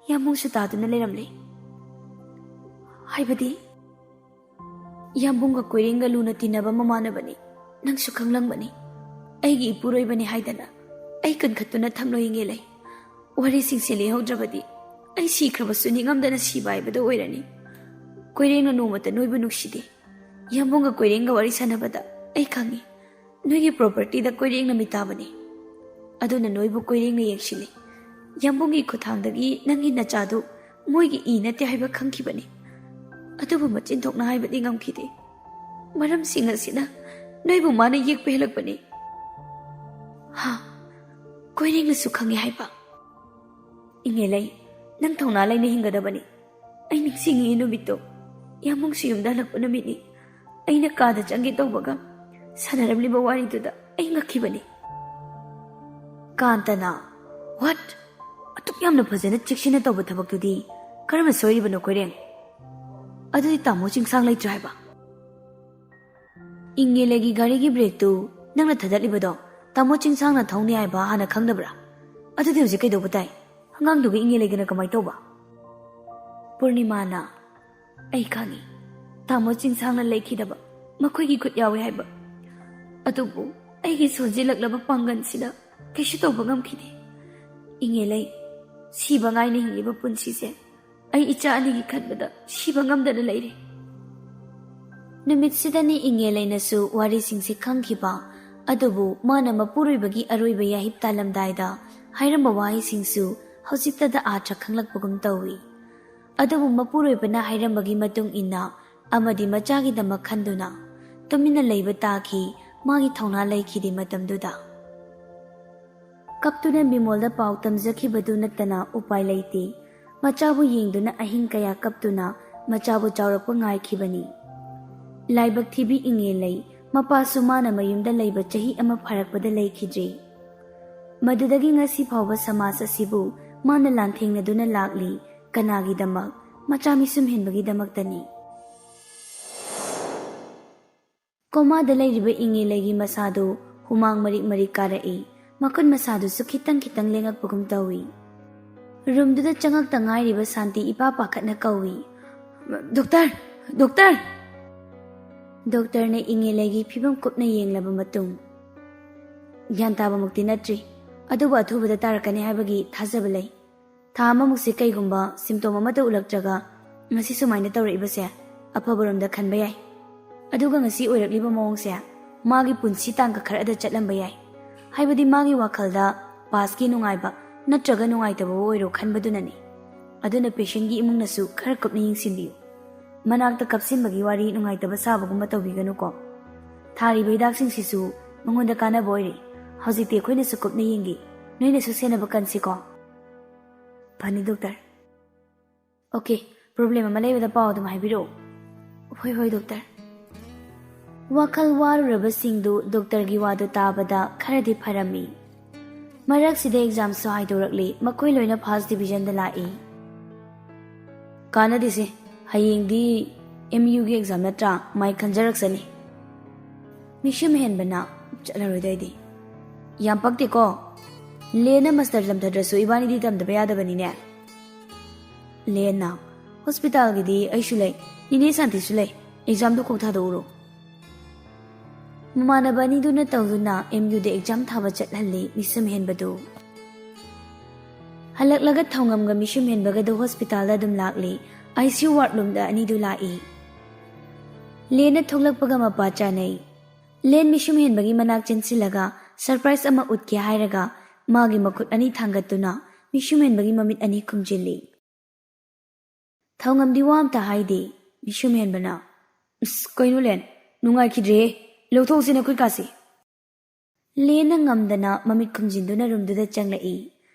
ꯌꯥꯝꯕꯨꯡꯁꯨ ꯇꯥꯗꯨꯅ ꯂꯩꯔꯝꯂꯦ꯫" "ꯍꯥꯏꯕꯗꯤ?" "ꯌꯥꯝꯕꯨꯡꯒ ꯀꯣꯏꯔꯦꯡꯒ ꯂꯨꯅ ꯇꯤꯟꯅꯕ ꯃꯃꯥꯟꯅꯕꯅꯤ꯫ ꯅꯪꯁꯨ ꯈꯪꯂꯝꯒꯅꯤ꯫ ꯑꯩꯒꯤ ꯏꯄꯨꯔꯣꯏꯕꯅꯤ ꯍꯥꯏꯗꯅ ꯑꯩ ꯀꯟꯈꯠꯇꯨꯅ ꯊꯝꯂꯣꯏ, ꯏꯉꯦꯂꯩ꯫ ꯋꯥꯔꯤꯁꯤꯡꯁꯦ ꯂꯤꯍꯧꯗ꯭ꯔꯕꯗꯤ ꯑꯩ ꯁꯤꯈ꯭ꯔꯕꯁꯨ ꯅꯤꯡꯉꯝꯗꯅ ꯁꯤꯕ ꯍꯥꯏꯕꯗꯨ ꯑꯣꯏꯔꯅꯤ꯫ ꯀꯣꯏꯔꯦꯡꯅ ꯅꯣꯡꯃꯇ ꯅꯣꯏꯕꯨ ꯅꯨꯡꯁꯤꯗꯦ꯫ ꯌꯥꯝꯕꯨꯡꯒ ꯀꯣꯏꯔꯦꯡꯒ ꯋꯥꯔꯤ ꯁꯥꯟꯅꯕꯗ ꯑꯩ ꯈꯪꯉꯤ꯫ ꯅꯣꯏꯒꯤ ꯄ꯭ꯔꯣꯄꯔꯇꯤꯗ ꯀꯣꯏꯔꯦꯡꯅ ꯃꯤꯇꯥꯕꯅꯤ꯫ ꯑꯗꯨꯅ ꯅꯣꯏꯕꯨ ꯀꯣꯏꯔꯦꯡꯅ ꯌꯦꯡꯁꯤꯜꯂꯤ꯫ ꯌꯥꯝꯕꯨꯡꯒꯤ ꯈꯨꯠꯊꯥꯡꯗꯒꯤ ꯅꯪꯒꯤ ꯅꯆꯥꯗꯨ ꯃꯣꯏꯒꯤ ꯏ ꯅꯠꯇꯦ ꯍꯥꯏꯕ ꯈꯪꯈꯤꯕꯅꯤ꯫ ꯑꯗꯨꯕꯨ ꯃꯆꯤꯟ ꯊꯣꯛꯅ ꯍꯥꯏꯕꯗꯤ ꯉꯝꯈꯤꯗꯦ꯫ ꯃꯔꯝꯁꯤꯡ ꯑꯁꯤꯅ ꯅꯣꯏꯕꯨ ꯃꯥꯅ ꯌꯦꯛꯄ ꯍꯦꯜꯂꯛꯄꯅꯤ꯫ ꯍꯥ, ꯀꯣꯏꯔꯦꯡꯅꯁꯨ ꯈꯪꯉꯦ ꯍꯥꯏꯕ꯫ ꯏꯉꯦꯂꯩ, ꯅꯪ ꯊꯧꯅꯥ ꯂꯩꯅ ꯍꯤꯡꯒꯗꯕꯅꯤ꯫ ꯑꯩ ꯅꯤꯡꯁꯤꯡꯉꯤ ꯅꯨꯃꯤꯠꯇꯣ꯫ ꯌꯥꯝꯕꯨꯡꯁꯨ ꯌꯨꯝꯗ ꯍꯜꯂꯛꯄ ꯅꯨꯃꯤꯠꯅꯤ꯫ ꯑꯩꯅ ꯀꯥꯗ ꯆꯪꯒꯦ ꯇꯧꯕꯒ ꯁꯥꯟꯅꯔꯝꯂꯤꯕ ꯋꯥꯔꯤꯗꯨꯗ ꯑꯩ ꯉꯛꯈꯤꯕꯅꯤ꯫ ꯀꯥꯟꯇꯅ, "What? ꯑꯗꯨꯛ ꯌꯥꯝꯅ ꯐꯖꯅ ꯆꯦꯛꯁꯤꯟꯅ ꯇꯧꯕ ꯊꯕꯛꯇꯨꯗꯤ ꯀꯔꯝꯅ ꯁꯣꯏꯔꯤꯕꯅꯣ, ꯀꯣꯏꯔꯦꯡ?" "ꯑꯗꯨꯗꯤ ꯇꯥꯃꯣ ꯆꯤꯡꯁꯥꯡ ꯂꯩꯇ꯭ꯔꯦ ꯍꯥꯏꯕ?" "ꯏꯪꯉꯦꯂꯩꯒꯤ ꯒꯥꯔꯤꯒꯤ ꯕ꯭ꯔꯦꯛꯇꯨ ꯅꯪꯅ ꯊꯥꯗꯠꯂꯤꯕꯗꯣ ꯇꯥꯃꯣ ꯆꯤꯡꯁꯥꯡꯅ ꯊꯧꯅꯤ ꯍꯥꯏꯕ ꯍꯥꯟꯅ ꯈꯪꯗꯕ꯭ꯔꯥ? ꯑꯗꯨꯗꯤ ꯍꯧꯖꯤꯛ ꯀꯩꯗꯧꯕ ꯇꯥꯏ? ꯑꯉꯥꯡꯗꯨꯒ ꯏꯪꯉꯦꯂꯩꯒꯅ ꯀꯃꯥꯏ ꯇꯧꯕ?" ꯄꯨꯔꯅꯤꯃꯥꯅ, "ꯑꯩ ꯈꯪꯉꯤ, ꯇꯥꯃꯣ ꯆꯤꯡꯁꯥꯡꯅ ꯂꯩꯈꯤꯗꯕ ꯃꯈꯣꯏꯒꯤ ꯈꯨꯠ ꯌꯥꯎꯏ ꯍꯥꯏꯕ꯫ ꯑꯗꯨꯕꯨ ꯑꯩꯒꯤ ꯁꯣꯟꯖꯤꯜꯂꯛꯂꯕ ꯄꯥꯡꯒꯜꯁꯤꯅ ꯀꯩꯁꯨ ꯇꯧꯕ ꯉꯝꯈꯤꯗꯦ꯫ ꯏꯉꯦꯂꯩ, ꯁꯤꯕ ꯉꯥꯏꯅ ꯍꯤꯡꯂꯤꯕ ꯄꯨꯟꯁꯤꯁꯦ ꯑꯩ ꯏꯆꯥ ꯑꯅꯤꯒꯤ ꯈꯟꯕꯗ ꯁꯤꯕ ꯉꯝꯗꯅ ꯂꯩꯔꯦ꯫" ꯅꯨꯃꯤꯠꯁꯤꯗꯅꯤ ꯏꯉꯦꯂꯩꯅꯁꯨ ꯋꯥꯔꯤꯁꯤꯡꯁꯤ ꯈꯪꯈꯤꯕ꯫ ꯑꯗꯨꯕꯨ ꯃꯥꯅ ꯃꯄꯨꯔꯣꯏꯕꯒꯤ ꯑꯔꯣꯏꯕ ꯌꯥꯍꯤꯞ ꯇꯥꯂꯝꯗꯥꯏꯗ ꯍꯥꯏꯔꯝꯕ ꯋꯥꯍꯩꯁꯤꯡꯁꯨ ꯍꯧꯖꯤꯛꯇꯗ ꯑꯥꯔꯊ ꯈꯪꯂꯛꯄꯒꯨꯝ ꯇꯧꯏ꯫ ꯑꯗꯨꯕꯨ ꯃꯄꯨꯔꯣꯏꯕꯅ ꯍꯥꯏꯔꯝꯕꯒꯤ ꯃꯇꯨꯡ ꯏꯟꯅ ꯑꯃꯗꯤ ꯃꯆꯥꯒꯤꯗꯃꯛ ꯈꯟꯗꯨꯅ ꯇꯨꯃꯤꯟꯅ ꯂꯩꯕ ꯇꯥꯈꯤ꯫ ꯃꯥꯒꯤ ꯊꯧꯅꯥ ꯂꯩꯈꯤꯗꯦ ꯃꯇꯝꯗꯨꯗ꯫ ꯀꯞꯇꯨꯅ ꯕꯤꯃꯣꯜꯗ ꯄꯥꯎ ꯇꯝꯖꯈꯤꯕꯗꯨ ꯅꯠꯇꯅ ꯎꯄꯥꯏ ꯂꯩꯇꯦ꯫ ꯃꯆꯥꯕꯨ ꯌꯦꯡꯗꯨꯅ ꯑꯍꯤꯡ ꯀꯌꯥ ꯀꯞꯇꯨꯅ ꯃꯆꯥꯕꯨ ꯆꯥꯎꯔꯛꯄ ꯉꯥꯏꯈꯤꯕꯅꯤ꯫ ꯂꯥꯏꯕꯛ ꯊꯤꯕꯤ ꯏꯉꯦꯂꯩ, ꯃꯄꯥꯁꯨ ꯃꯥꯅ ꯃꯌꯨꯝꯗ ꯂꯩꯕ ꯆꯍꯤ ꯑꯃ ꯐꯥꯔꯛꯄꯗ ꯂꯩꯈꯤꯗ꯭ꯔꯤ꯫ ꯃꯗꯨꯗꯒꯤ ꯉꯁꯤ ꯐꯥꯎꯕ ꯁꯃꯥꯖ ꯑꯁꯤꯕꯨ ꯃꯥꯅ ꯂꯥꯟꯊꯦꯡꯅꯗꯨꯅ ꯂꯥꯛꯂꯤ꯫ ꯀꯅꯥꯒꯤꯗꯃꯛ? ꯃꯆꯥ ꯃꯤꯁꯨꯝ ꯍꯦꯟꯕꯒꯤꯗꯃꯛꯇꯅꯤ꯫ ꯀꯣꯃꯥꯗ ꯂꯩꯔꯤꯕ ꯏꯉꯦꯂꯩꯒꯤ ꯃꯁꯥꯗꯨ ꯍꯨꯃꯥꯡ ꯃꯔꯤꯛ ꯃꯔꯤꯛ ꯀꯥꯔꯛꯏ꯫ ꯃꯈꯨꯠ ꯃꯁꯥꯗꯨꯁꯨ ꯈꯤꯇꯪ ꯈꯤꯇꯪ ꯂꯦꯡꯉꯛꯄꯒꯨꯝ ꯇꯧꯏ꯫ ꯔꯨꯝꯗꯨꯗ ꯆꯪꯉꯛꯇ ꯉꯥꯏꯔꯤꯕ ꯁꯥꯟꯇꯤ ꯏꯄꯥ ꯄꯥꯈꯠꯅ ꯀꯧꯏ, "ꯗꯣꯛꯇꯔ! ꯗꯣꯛꯇꯔ!" ꯗꯣꯛꯇꯔꯅ ꯏꯉꯦꯂꯩꯒꯤ ꯐꯤꯕꯝ ꯀꯨꯞꯅ ꯌꯦꯡꯂꯕ ꯃꯇꯨꯡ, "ꯒ꯭ꯌꯥꯟ ꯇꯥꯕꯃꯛꯇꯤ ꯅꯠꯇ꯭ꯔꯤ, ꯑꯗꯨꯕꯨ ꯑꯊꯨꯕꯗ ꯇꯥꯔꯛꯀꯅꯤ ꯍꯥꯏꯕꯒꯤ ꯊꯥꯖꯕ ꯂꯩ꯫ ꯊꯥ ꯑꯃꯃꯨꯛꯁꯦ ꯀꯩꯒꯨꯝꯕ ꯁꯤꯝꯇꯣꯝ ꯑꯃꯠꯇ ꯎꯠꯂꯛꯇ꯭ꯔꯒ ꯉꯁꯤ ꯁꯨꯃꯥꯏꯅ ꯇꯧꯔꯛꯏꯕꯁꯦ ꯑꯐꯕꯔꯣꯝꯗ ꯈꯟꯕ ꯌꯥꯏ꯫ ꯑꯗꯨꯒ ꯉꯁꯤ ꯑꯣꯏꯔꯛꯂꯤꯕ ꯃꯑꯣꯡꯁꯦ ꯃꯥꯒꯤ ꯄꯨꯟꯁꯤ ꯇꯥꯡꯀꯛ ꯈꯔꯗ ꯆꯠꯂꯝꯕ ꯌꯥꯏ꯫ ꯍꯥꯏꯕꯗꯤ ꯃꯥꯒꯤ ꯋꯥꯈꯜꯗ ꯄꯥꯁꯀꯤ ꯅꯨꯡꯉꯥꯏꯕ ꯅꯠꯇ꯭ꯔꯒ ꯅꯨꯡꯉꯥꯏꯇꯕꯕꯨ ꯑꯣꯏꯔꯣ ꯈꯟꯕꯗꯨꯅꯅꯤ꯫ ꯑꯗꯨꯅ ꯄꯦꯁꯦꯟꯒꯤ ꯏꯃꯨꯡꯅꯁꯨ ꯈꯔ ꯀꯨꯞꯅ ꯌꯦꯡꯁꯤꯟꯕꯤꯌꯨ꯫" ꯃꯅꯥꯛꯇ ꯀꯞꯁꯤꯟꯕꯒꯤ ꯋꯥꯔꯤ ꯅꯨꯡꯉꯥꯏꯇꯕ ꯁꯥꯕꯒꯨꯝꯕ ꯇꯧꯕꯤꯒꯅꯨꯀꯣ꯫ ꯊꯥꯔꯤꯕ ꯍꯤꯗꯥꯛꯁꯤꯡꯁꯤꯁꯨ ꯃꯉꯣꯟꯗ ꯀꯥꯟꯅꯕ ꯑꯣꯏꯔꯦ꯫ ꯍꯧꯖꯤꯛꯇꯤ ꯑꯩꯈꯣꯏꯅꯁꯨ ꯀꯨꯞꯅ ꯌꯦꯡꯒꯦ, ꯅꯣꯏꯅꯁꯨ ꯁꯦꯟꯅꯕ ꯀꯟꯁꯤꯀꯣ꯫ ꯐꯅꯤ ꯗꯣꯛꯇꯔ꯫ ꯑꯣꯀꯦ, ꯄ꯭ꯔꯣꯕ꯭ꯂꯦꯝ ꯑꯃ ꯂꯩꯕꯗ ꯄꯥꯎ ꯑꯗꯨꯝ ꯍꯥꯏꯕꯤꯔꯛꯑꯣ꯫ ꯍꯣꯏ ꯍꯣꯏ ꯗꯣꯛꯇꯔ꯫ ꯋꯥꯈꯜ ꯋꯥꯔꯨꯔꯕꯁꯤꯡꯗꯨ ꯗꯣꯛꯇꯔꯒꯤ ꯋꯥꯗꯨ ꯇꯥꯕꯗ ꯈꯔꯗꯤ ꯐꯔꯝꯃꯤ꯫ ꯃꯔꯛꯁꯤꯗ ꯑꯦꯛꯖꯥꯝꯁꯨ ꯍꯥꯏꯗꯣꯔꯛꯂꯤ, ꯃꯈꯣꯏ ꯂꯣꯏꯅ ꯐꯥꯔꯁ ꯗꯤꯕꯤꯖꯟꯗ ꯂꯥꯛꯏ꯫ ꯀꯥꯟꯅꯗꯦꯁꯦ, ꯍꯌꯦꯡꯗꯤ ꯑꯦꯝ ꯌꯨꯒꯤ ꯑꯦꯛꯖꯥꯝ ꯅꯠꯇ꯭ꯔꯥ, ꯃꯥꯏ ꯈꯟꯖꯔꯛꯁꯅꯤ꯫ ꯃꯤꯁꯨꯝ ꯍꯦꯟꯕꯅ ꯆꯠꯂꯔꯣꯏꯗꯣꯏꯗꯤ꯫ ꯌꯥꯝ ꯄꯛꯇꯦꯀꯣ꯫ ꯂꯦꯟꯅ ꯃꯁꯇꯔ ꯇꯝꯊꯗ꯭ꯔꯁꯨ ꯏꯕꯥꯅꯤꯗꯤ ꯇꯝꯗꯕ ꯌꯥꯗꯕꯅꯤꯅꯦ꯫ ꯂꯦꯟꯅ, ꯍꯣꯁꯄꯤꯇꯥꯜꯒꯤꯗꯤ ꯑꯩꯁꯨ ꯂꯩ, ꯅꯤꯅꯦ ꯁꯥꯟꯇꯤꯁꯨ ꯂꯩ, ꯑꯦꯛꯖꯥꯝꯗꯨ ꯀꯣꯛ ꯊꯥꯗꯣꯛꯎꯔꯣ꯫ ꯃꯃꯥꯟꯅꯕ ꯑꯅꯤꯗꯨꯅ ꯇꯧꯗꯨꯅ ꯑꯦꯝ ꯌꯨꯗ ꯑꯦꯛꯖꯥꯝ ꯊꯥꯕ ꯆꯠꯍꯜꯂꯤ ꯃꯤꯁꯨꯝ ꯍꯦꯟꯕꯗꯨ꯫ ꯍꯜꯂꯛꯂꯒ ꯊꯧꯉꯝꯒ ꯃꯤꯁꯨꯝ ꯍꯦꯟꯕꯒꯗꯨ ꯍꯣꯁꯄꯤꯇꯥꯜꯗ ꯑꯗꯨꯝ ꯂꯥꯛꯂꯤ, ꯑꯥꯏ ꯁꯤ ꯌꯨ ꯋꯥꯔꯗ ꯔꯨꯝꯗ ꯑꯅꯤꯗꯨ ꯂꯥꯛꯏ꯫ ꯂꯦꯟꯅ ꯊꯣꯛꯂꯛꯄꯒ ꯃꯄꯥ ꯆꯥꯅꯩ꯫ ꯂꯦꯟ ꯃꯤꯁꯨꯝ ꯍꯦꯟꯕꯒꯤ ꯃꯅꯥꯛ ꯆꯦꯟꯁꯤꯜꯂꯒ ꯁꯔꯄ꯭ꯔꯥꯏꯖ ꯑꯃ ꯎꯠꯀꯦ ꯍꯥꯏꯔꯒ ꯃꯥꯒꯤ ꯃꯈꯨꯠ ꯑꯅꯤ ꯊꯥꯡꯒꯠꯇꯨꯅ ꯃꯤꯁꯨꯝ ꯍꯦꯟꯕꯒꯤ ꯃꯃꯤꯠ ꯑꯅꯤ ꯈꯨꯝꯖꯤꯜꯂꯤ꯫ ꯊꯧꯉꯝꯗꯤ ꯋꯥ ꯑꯝꯇ ꯍꯥꯏꯗꯦ꯫ ꯃꯤꯁꯨꯝ ꯍꯦꯟꯕꯅ, "ꯑꯁ, ꯀꯩꯅꯣ ꯂꯦꯟ, ꯅꯨꯡꯉꯥꯏꯈꯤꯗ꯭ꯔꯦꯍꯦ, ꯂꯧꯊꯣꯛꯁꯤꯅꯦ ꯈꯨꯠ ꯀꯥꯁꯦ"꯫ ꯂꯦꯟꯅ ꯉꯝꯗꯅ ꯃꯃꯤꯠ ꯈꯨꯝꯖꯤꯟꯗꯨꯅ ꯔꯨꯝꯗꯨꯗ ꯆꯪꯂꯛꯏ꯫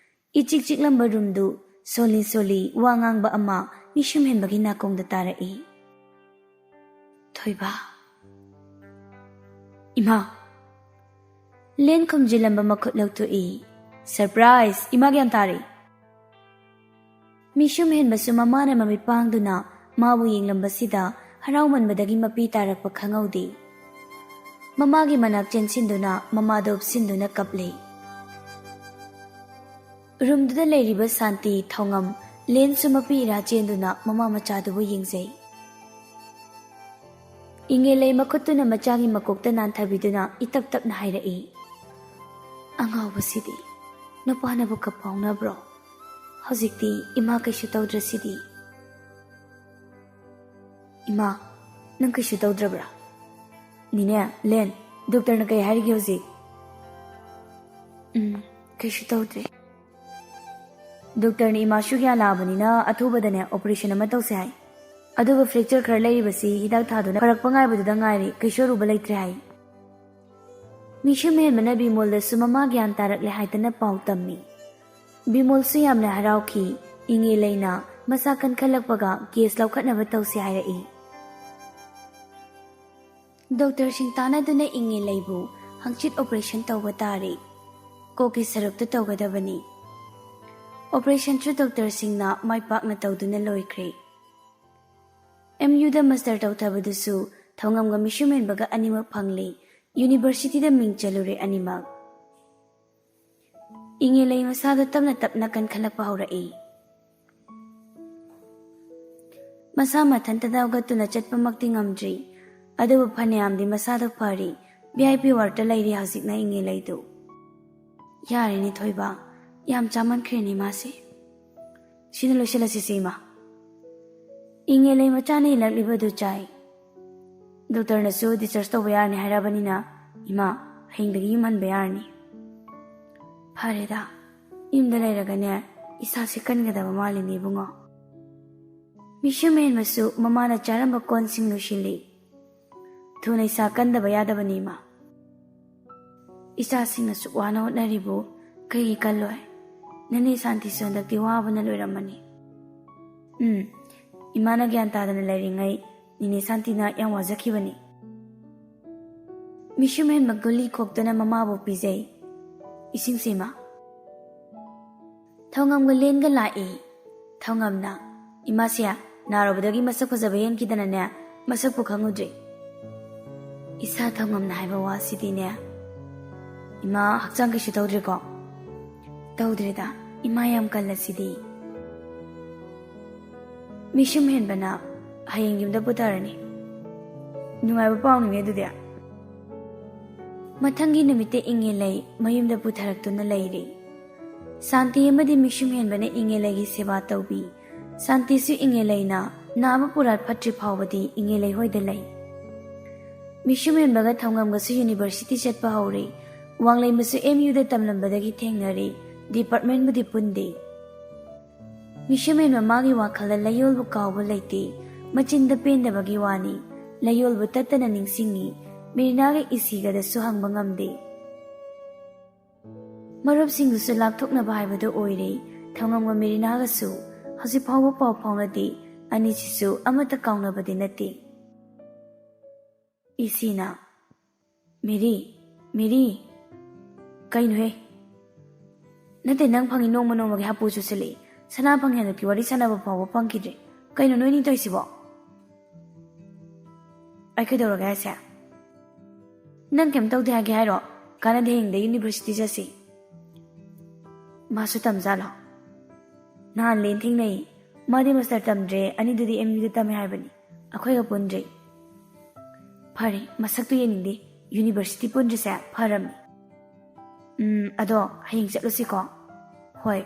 ꯏꯆꯤꯛ ꯆꯤꯛꯂꯝꯕ ꯔꯨꯝꯗꯨ ꯁꯣꯜꯂꯤ ꯁꯣꯜꯂꯤ ꯋꯥ ꯉꯥꯡꯕ ꯑꯃ ꯃꯤꯁꯨꯝ ꯍꯦꯟꯕꯒꯤ ꯅꯥꯀꯣꯡꯗ ꯇꯥꯔꯛꯏ꯫ "ꯊꯣꯏꯕ"꯫ "ꯏꯃꯥ!" ꯂꯦꯟ ꯈꯨꯝꯖꯤꯜꯂꯝꯕ ꯃꯈꯨꯠ ꯂꯧꯊꯣꯛꯏ꯫ "ꯁꯔꯄ꯭ꯔꯥꯏꯖ! ꯏꯃꯥ ꯒ꯭ꯌꯥꯟ ꯇꯥꯔꯦ!" ꯃꯤꯁꯨꯝ ꯍꯦꯟꯕꯁꯨ ꯃꯃꯥꯅ ꯃꯃꯤꯠ ꯄꯥꯡꯗꯨꯅ ꯃꯥꯕꯨ ꯌꯦꯡꯂꯝꯕꯁꯤꯗ ꯍꯔꯥꯎꯃꯟꯕꯗꯒꯤ ꯃꯄꯤ ꯇꯥꯔꯛꯄ ꯈꯪꯍꯧꯗꯦ꯫ ꯃꯃꯥꯒꯤ ꯃꯅꯥꯛ ꯆꯦꯟꯁꯤꯟꯗꯨꯅ ꯃꯃꯥꯗ ꯎꯞꯁꯤꯟꯗꯨꯅ ꯀꯞꯂꯦ꯫ ꯔꯨꯝꯗꯨꯗ ꯂꯩꯔꯤꯕ ꯁꯥꯟꯇꯤ, ꯊꯧꯉꯝ, ꯂꯦꯟꯁꯨ ꯃꯄꯤ ꯏꯔꯥ ꯆꯦꯟꯗꯨꯅ ꯃꯃꯥ ꯃꯆꯥꯗꯨꯕꯨ ꯌꯦꯡꯖꯩ꯫ ꯏꯉꯦꯜꯂꯩ ꯃꯈꯨꯠꯇꯨꯅ ꯃꯆꯥꯒꯤ ꯃꯀꯣꯛꯇ ꯅꯥꯟꯊꯕꯤꯗꯨꯅ ꯏꯇꯞ ꯇꯞꯅ ꯍꯥꯏꯔꯛꯏ, "ꯑꯉꯥꯎꯕꯁꯤꯗꯤ, ꯅꯨꯄꯥꯅꯕꯨ ꯀꯞꯄ ꯍꯧꯅꯕ꯭ꯔꯣ? ꯍꯧꯖꯤꯛꯇꯤ ꯏꯃꯥ ꯀꯩꯁꯨ ꯇꯧꯗ꯭ꯔꯁꯤꯗꯤ"꯫ "ꯏꯃꯥ, ꯅꯪ ꯀꯩꯁꯨ ꯇꯧꯗ꯭ꯔꯕ꯭ꯔꯥ?" "ꯅꯤꯅꯦ, ꯂꯦꯟ, ꯗꯣꯛꯇꯔꯅ ꯀꯩ ꯍꯥꯏꯔꯤꯒꯦ ꯍꯧꯖꯤꯛ?" "ꯎꯝ, ꯀꯩꯁꯨ ꯇꯧꯗ꯭ꯔꯦ꯫ ꯗꯣꯛꯇꯔꯅ ꯏꯃꯥꯁꯨ ꯒ꯭ꯌꯥꯟ ꯂꯥꯛꯑꯕꯅꯤꯅ ꯑꯊꯨꯕꯗꯅꯦ ꯑꯣꯄꯔꯦꯁꯟ ꯑꯃ ꯇꯧꯁꯦ ꯍꯥꯏ"꯫ ꯑꯗꯨꯒ fracture ꯈꯔ ꯂꯩꯔꯤꯕꯁꯤ ꯍꯤꯗꯥꯛ ꯊꯥꯗꯨꯅ ꯐꯔꯛꯄ ꯉꯥꯏꯕꯗꯨꯗ ꯉꯥꯏꯔꯤ, ꯀꯩꯁꯨ ꯑꯔꯨꯕ ꯂꯩꯇ꯭ꯔꯦ ꯍꯥꯏ꯫ ꯃꯤꯁꯨꯝ ꯍꯦꯟꯕꯅ ꯕꯤꯃꯣꯜꯗꯁꯨ ꯃꯃꯥ ꯒ꯭ꯌꯥꯟ ꯇꯥꯔꯛꯂꯦ ꯍꯥꯏꯗꯅ ꯄꯥꯎ ꯇꯝꯃꯤ꯫ ꯕꯤꯃꯣꯜꯁꯨ ꯌꯥꯝꯅ ꯍꯔꯥꯎꯈꯤ꯫ ꯏꯉꯦꯂꯩꯅ ꯃꯁꯥ ꯀꯟꯈꯠꯂꯛꯄꯒ case ꯂꯧꯈꯠꯅꯕ ꯇꯧꯁꯤ ꯍꯥꯏꯔꯛꯏ꯫ ꯗꯣꯛꯇꯔꯁꯤꯡ ꯇꯥꯟꯅꯗꯨꯅ ꯏꯉꯦꯂꯩꯕꯨ ꯍꯪꯆꯤꯠ operation ꯇꯧꯕ ꯇꯥꯔꯦ꯫ ꯀꯣꯛꯀꯤ ꯁꯔꯨꯛꯇ ꯇꯧꯒꯗꯕꯅꯤ꯫ Operationꯁꯨ ꯗꯣꯛꯇꯔꯁꯤꯡꯅ ꯃꯥꯏ ꯄꯥꯛꯅ ꯇꯧꯗꯨꯅ ꯂꯣꯏꯈ꯭ꯔꯦ꯫ MUꯗ master ꯇꯧꯊꯕꯗꯨꯁꯨ ꯊꯧꯉꯝꯒ ꯃꯤꯁꯨꯝ ꯍꯦꯟꯕꯒ ꯑꯅꯤꯃꯛ ꯐꯪꯂꯦ꯫ Universityꯗ ꯃꯤꯡ ꯆꯜꯂꯨꯔꯦ ꯑꯅꯤꯃꯛ꯫ ꯏꯉꯦꯂꯩ ꯃꯁꯥꯗꯣ ꯇꯞꯅ ꯇꯞꯅ ꯀꯟꯈꯠꯂꯛꯄ ꯍꯧꯔꯛꯏ꯫ ꯃꯁꯥ ꯃꯊꯟꯇꯗ ꯍꯧꯒꯠꯇꯨꯅ ꯆꯠꯄꯃꯛꯇꯤ ꯉꯝꯗ꯭ꯔꯤ, ꯑꯗꯨꯕꯨ ꯐꯅꯌꯥꯝꯗꯤ ꯃꯁꯥꯗꯣ ꯐꯔꯤ꯫ VIP wardꯇ ꯂꯩꯔꯤ ꯍꯧꯖꯤꯛꯅ ꯏꯉꯦꯂꯩꯗꯨ꯫ ꯌꯥꯔꯦꯅꯦ ꯊꯣꯏꯕ, ꯌꯥꯝ ꯆꯥꯃꯟꯈ꯭ꯔꯦꯅꯦ ꯃꯥꯁꯦ꯫ ꯁꯤꯅ ꯂꯣꯏꯁꯤꯜꯂꯁꯤꯁꯦ ꯏꯃꯥ꯫ ꯏꯉꯦꯂꯩ ꯃꯆꯥꯅ ꯏꯜꯂꯛꯂꯤꯕꯗꯨ ꯆꯥꯏ꯫ ꯗꯣꯛꯇꯔꯅꯁꯨ discharge ꯇꯧꯕ ꯌꯥꯔꯅꯤ ꯍꯥꯏꯔꯕꯅꯤꯅ ꯏꯃꯥ, ꯍꯌꯦꯡꯗꯒꯤ ꯌꯨꯝ ꯍꯟꯕ ꯌꯥꯔꯅꯤ꯫ ꯐꯔꯦꯗ, ꯌꯨꯝꯗ ꯂꯩꯔꯒꯅꯦ ꯏꯁꯥꯁꯦ ꯀꯟꯒꯗꯕ ꯃꯥꯜꯂꯤꯅꯦ ꯏꯕꯨꯡꯉꯣ꯫ ꯃꯤꯁꯨꯝ ꯍꯦꯟꯕꯁꯨ ꯃꯃꯥꯅ ꯆꯥꯔꯝꯕ ꯀꯣꯟꯁꯤꯡ ꯂꯣꯏꯁꯤꯜꯂꯤ꯫ ꯊꯨꯅ ꯏꯁꯥ ꯀꯟꯗꯕ ꯌꯥꯗꯕꯅꯤ ꯏꯃꯥ꯫ ꯏꯆꯥꯁꯤꯡ ꯑꯁꯨꯛ ꯋꯥꯅ ꯍꯣꯠꯅꯔꯤꯕꯨ ꯀꯩꯒꯤ ꯀꯜꯂꯣꯏ? ꯅꯅꯦ ꯁꯥꯟꯇꯤꯁꯨ ꯍꯟꯗꯛꯇꯤ ꯋꯥꯕꯅ ꯂꯣꯏꯔꯝꯃꯅꯤ꯫ ꯎꯝ, ꯏꯃꯥꯅ ꯒ꯭ꯌꯥꯟ ꯇꯥꯗꯅ ꯂꯩꯔꯤꯉꯩ ꯅꯤꯅꯦ ꯁꯥꯟꯇꯤꯅ ꯌꯥꯝ ꯋꯥꯖꯈꯤꯕꯅꯤ꯫ ꯃꯤꯁꯨꯝ ꯍꯦꯟꯕ ꯒꯨꯂꯤ ꯈꯣꯛꯇꯨꯅ ꯃꯃꯥꯕꯨ ꯄꯤꯖꯩ꯫ ꯏꯁꯤꯡꯁꯦ ꯏꯃꯥ꯫ ꯊꯧꯉꯝꯒ ꯂꯦꯟꯒ ꯂꯥꯛꯏ꯫ ꯊꯧꯉꯝꯅ, "ꯏꯃꯥꯁꯦ ꯅꯥꯔꯨꯕꯗꯒꯤ ꯃꯁꯛ ꯐꯖꯕ ꯍꯦꯟꯈꯤꯗꯅꯅꯦ, ꯃꯁꯛꯄꯨ ꯈꯪꯉꯨꯗ꯭ꯔꯤ꯫" ꯏꯁꯥ ꯊꯧꯉꯝꯅ ꯍꯥꯏꯕ ꯋꯥꯁꯤꯗꯤꯅꯦ꯫ "ꯏꯃꯥ ꯍꯛꯆꯥꯡ ꯀꯩꯁꯨ ꯇꯧꯗ꯭ꯔꯤꯀꯣ?" "ꯇꯧꯗ꯭ꯔꯤꯗ, ꯏꯃꯥ ꯌꯥꯝ ꯀꯜꯂꯁꯤꯗꯤ꯫" ꯃꯤꯁꯨꯝ ꯍꯦꯟꯕꯅ, "ꯍꯌꯦꯡ ꯌꯨꯝꯗ ꯄꯨꯊꯔꯅꯤ꯫" "ꯅꯨꯡꯉꯥꯏꯕ ꯄꯥꯎꯅꯤꯅꯦ ꯑꯗꯨꯗꯤ꯫" ꯃꯊꯪꯒꯤ ꯅꯨꯃꯤꯠꯇ ꯏꯉꯦꯂꯩ ꯃꯌꯨꯝꯗ ꯄꯨꯊꯔꯛꯇꯨꯅ ꯂꯩꯔꯤ꯫ ꯁꯥꯟꯇꯤ ꯑꯃꯗꯤ ꯃꯤꯁꯨꯝ ꯍꯦꯟꯕꯅ ꯏꯉꯦꯂꯩꯒꯤ ꯁꯦꯕꯥ ꯇꯧꯕꯤ꯫ ꯁꯥꯟꯇꯤꯁꯨ ꯏꯉꯦꯂꯩꯅ ꯅꯥꯕ ꯄꯨꯔꯥꯠ ꯐꯠꯇ꯭ꯔꯤ ꯐꯥꯎꯕꯗꯤ ꯏꯉꯦꯂꯩ ꯍꯣꯏꯗ ꯂꯩ꯫ ꯃꯤꯁꯨꯝ ꯍꯦꯟꯕꯒ ꯊꯧꯉꯝꯒꯁꯨ university ꯆꯠꯄ ꯍꯧꯔꯦ꯫ ꯋꯥꯡꯂꯩꯃꯁꯨ MUꯗ ꯇꯝꯂꯝꯕꯗꯒꯤ ꯊꯦꯡꯅꯔꯦ꯫ Departmentꯕꯨꯗꯤ ꯄꯨꯟꯗꯦ꯫ ꯃꯤꯁꯨꯝ ꯍꯦꯟꯕ ꯃꯥꯒꯤ ꯋꯥꯈꯜꯗ ꯂꯩꯌꯣꯜꯕꯨ ꯀꯥꯎꯕ ꯂꯩꯇꯦ꯫ ꯃꯆꯤꯟꯗ ꯄꯦꯟꯗꯕꯒꯤ ꯋꯥꯅꯤ꯫ ꯂꯩꯌꯣꯜꯕꯨ ꯇꯠꯇꯅ ꯅꯤꯡꯁꯤꯡꯉꯤ꯫ ꯃꯤꯔꯤꯅꯥꯒ ꯏꯁꯤꯒꯗꯁꯨ ꯍꯪꯕ ꯉꯝꯗꯦ꯫ ꯃꯔꯨꯞꯁꯤꯡꯗꯨꯁꯨ ꯂꯥꯞꯊꯣꯛꯅꯕ ꯍꯥꯏꯕꯗꯨ ꯑꯣꯏꯔꯦ꯫ ꯊꯧꯉꯝꯒ ꯃꯤꯔꯤꯅꯥꯒꯁꯨ ꯍꯧꯖꯤꯛ ꯐꯥꯎꯕ ꯄꯥꯎ ꯐꯥꯎꯅꯗꯦ꯫ ꯑꯅꯤꯁꯤꯁꯨ ꯑꯃꯠꯇ ꯀꯥꯎꯅꯕꯗꯤ ꯅꯠꯇꯦ꯫ ꯏꯁꯤꯅ, "ꯃꯤꯔꯤ, ꯃꯤꯔꯤ, ꯀꯩꯅꯣꯍꯦ? ꯅꯠꯇꯦ, ꯅꯪ ꯐꯪꯉꯤ ꯅꯣꯡꯃ ꯅꯣꯡꯃꯒꯤ ꯍꯥꯄꯨ ꯆꯨꯁꯤꯜꯂꯛꯏ꯫ ꯁꯅꯥ ꯐꯪꯉꯤ ꯍꯟꯗꯛꯇꯤ ꯋꯥꯔꯤ ꯁꯥꯟꯅꯕ ꯐꯥꯎꯕ ꯐꯪꯈꯤꯗ꯭ꯔꯦ꯫ ꯀꯩꯅꯣ ꯅꯣꯏꯅꯤ ꯇꯧꯔꯤꯁꯤꯕꯣ?" "ꯑꯩ ꯀꯩꯗꯧꯔꯒꯦ ꯍꯥꯏꯁꯦ? ꯅꯪ ꯀꯩꯝ ꯇꯧꯗꯦ ꯍꯥꯏꯒꯦ ꯍꯥꯏꯔꯣ? ꯀꯥꯟꯅꯗꯦ, ꯍꯌꯦꯡꯗ ꯌꯨꯅꯤꯚꯔꯁꯤꯇꯤ ꯆꯠꯁꯤ꯫" "ꯃꯥꯁꯨ ꯇꯝꯖꯥꯠꯂꯣ?" "ꯅꯍꯥꯟ ꯂꯦꯟ ꯊꯦꯡꯅꯩ꯫ ꯃꯥꯗꯤ ꯃꯥꯁꯇꯔ ꯇꯝꯗ꯭ꯔꯦ, ꯑꯅꯤꯗꯨꯗꯤ ꯑꯦꯝ ꯌꯨꯗ ꯇꯝꯃꯦ ꯍꯥꯏꯕꯅꯤ꯫ ꯑꯩꯈꯣꯏꯒ ꯄꯨꯟꯗ꯭ꯔꯦ꯫" "ꯐꯔꯦ, ꯃꯁꯛꯇꯨ ꯌꯦꯡꯅꯤꯡꯗꯦ꯫ ꯌꯨꯅꯤꯚꯔꯁꯤꯇꯤ ꯄꯨꯟꯗ꯭ꯔꯤꯁꯦ ꯐꯔꯝꯅꯤ꯫ ꯎꯝ, ꯑꯗꯣ ꯍꯌꯦꯡ ꯆꯠꯂꯨꯁꯤꯀꯣ?" "ꯍꯣꯏ,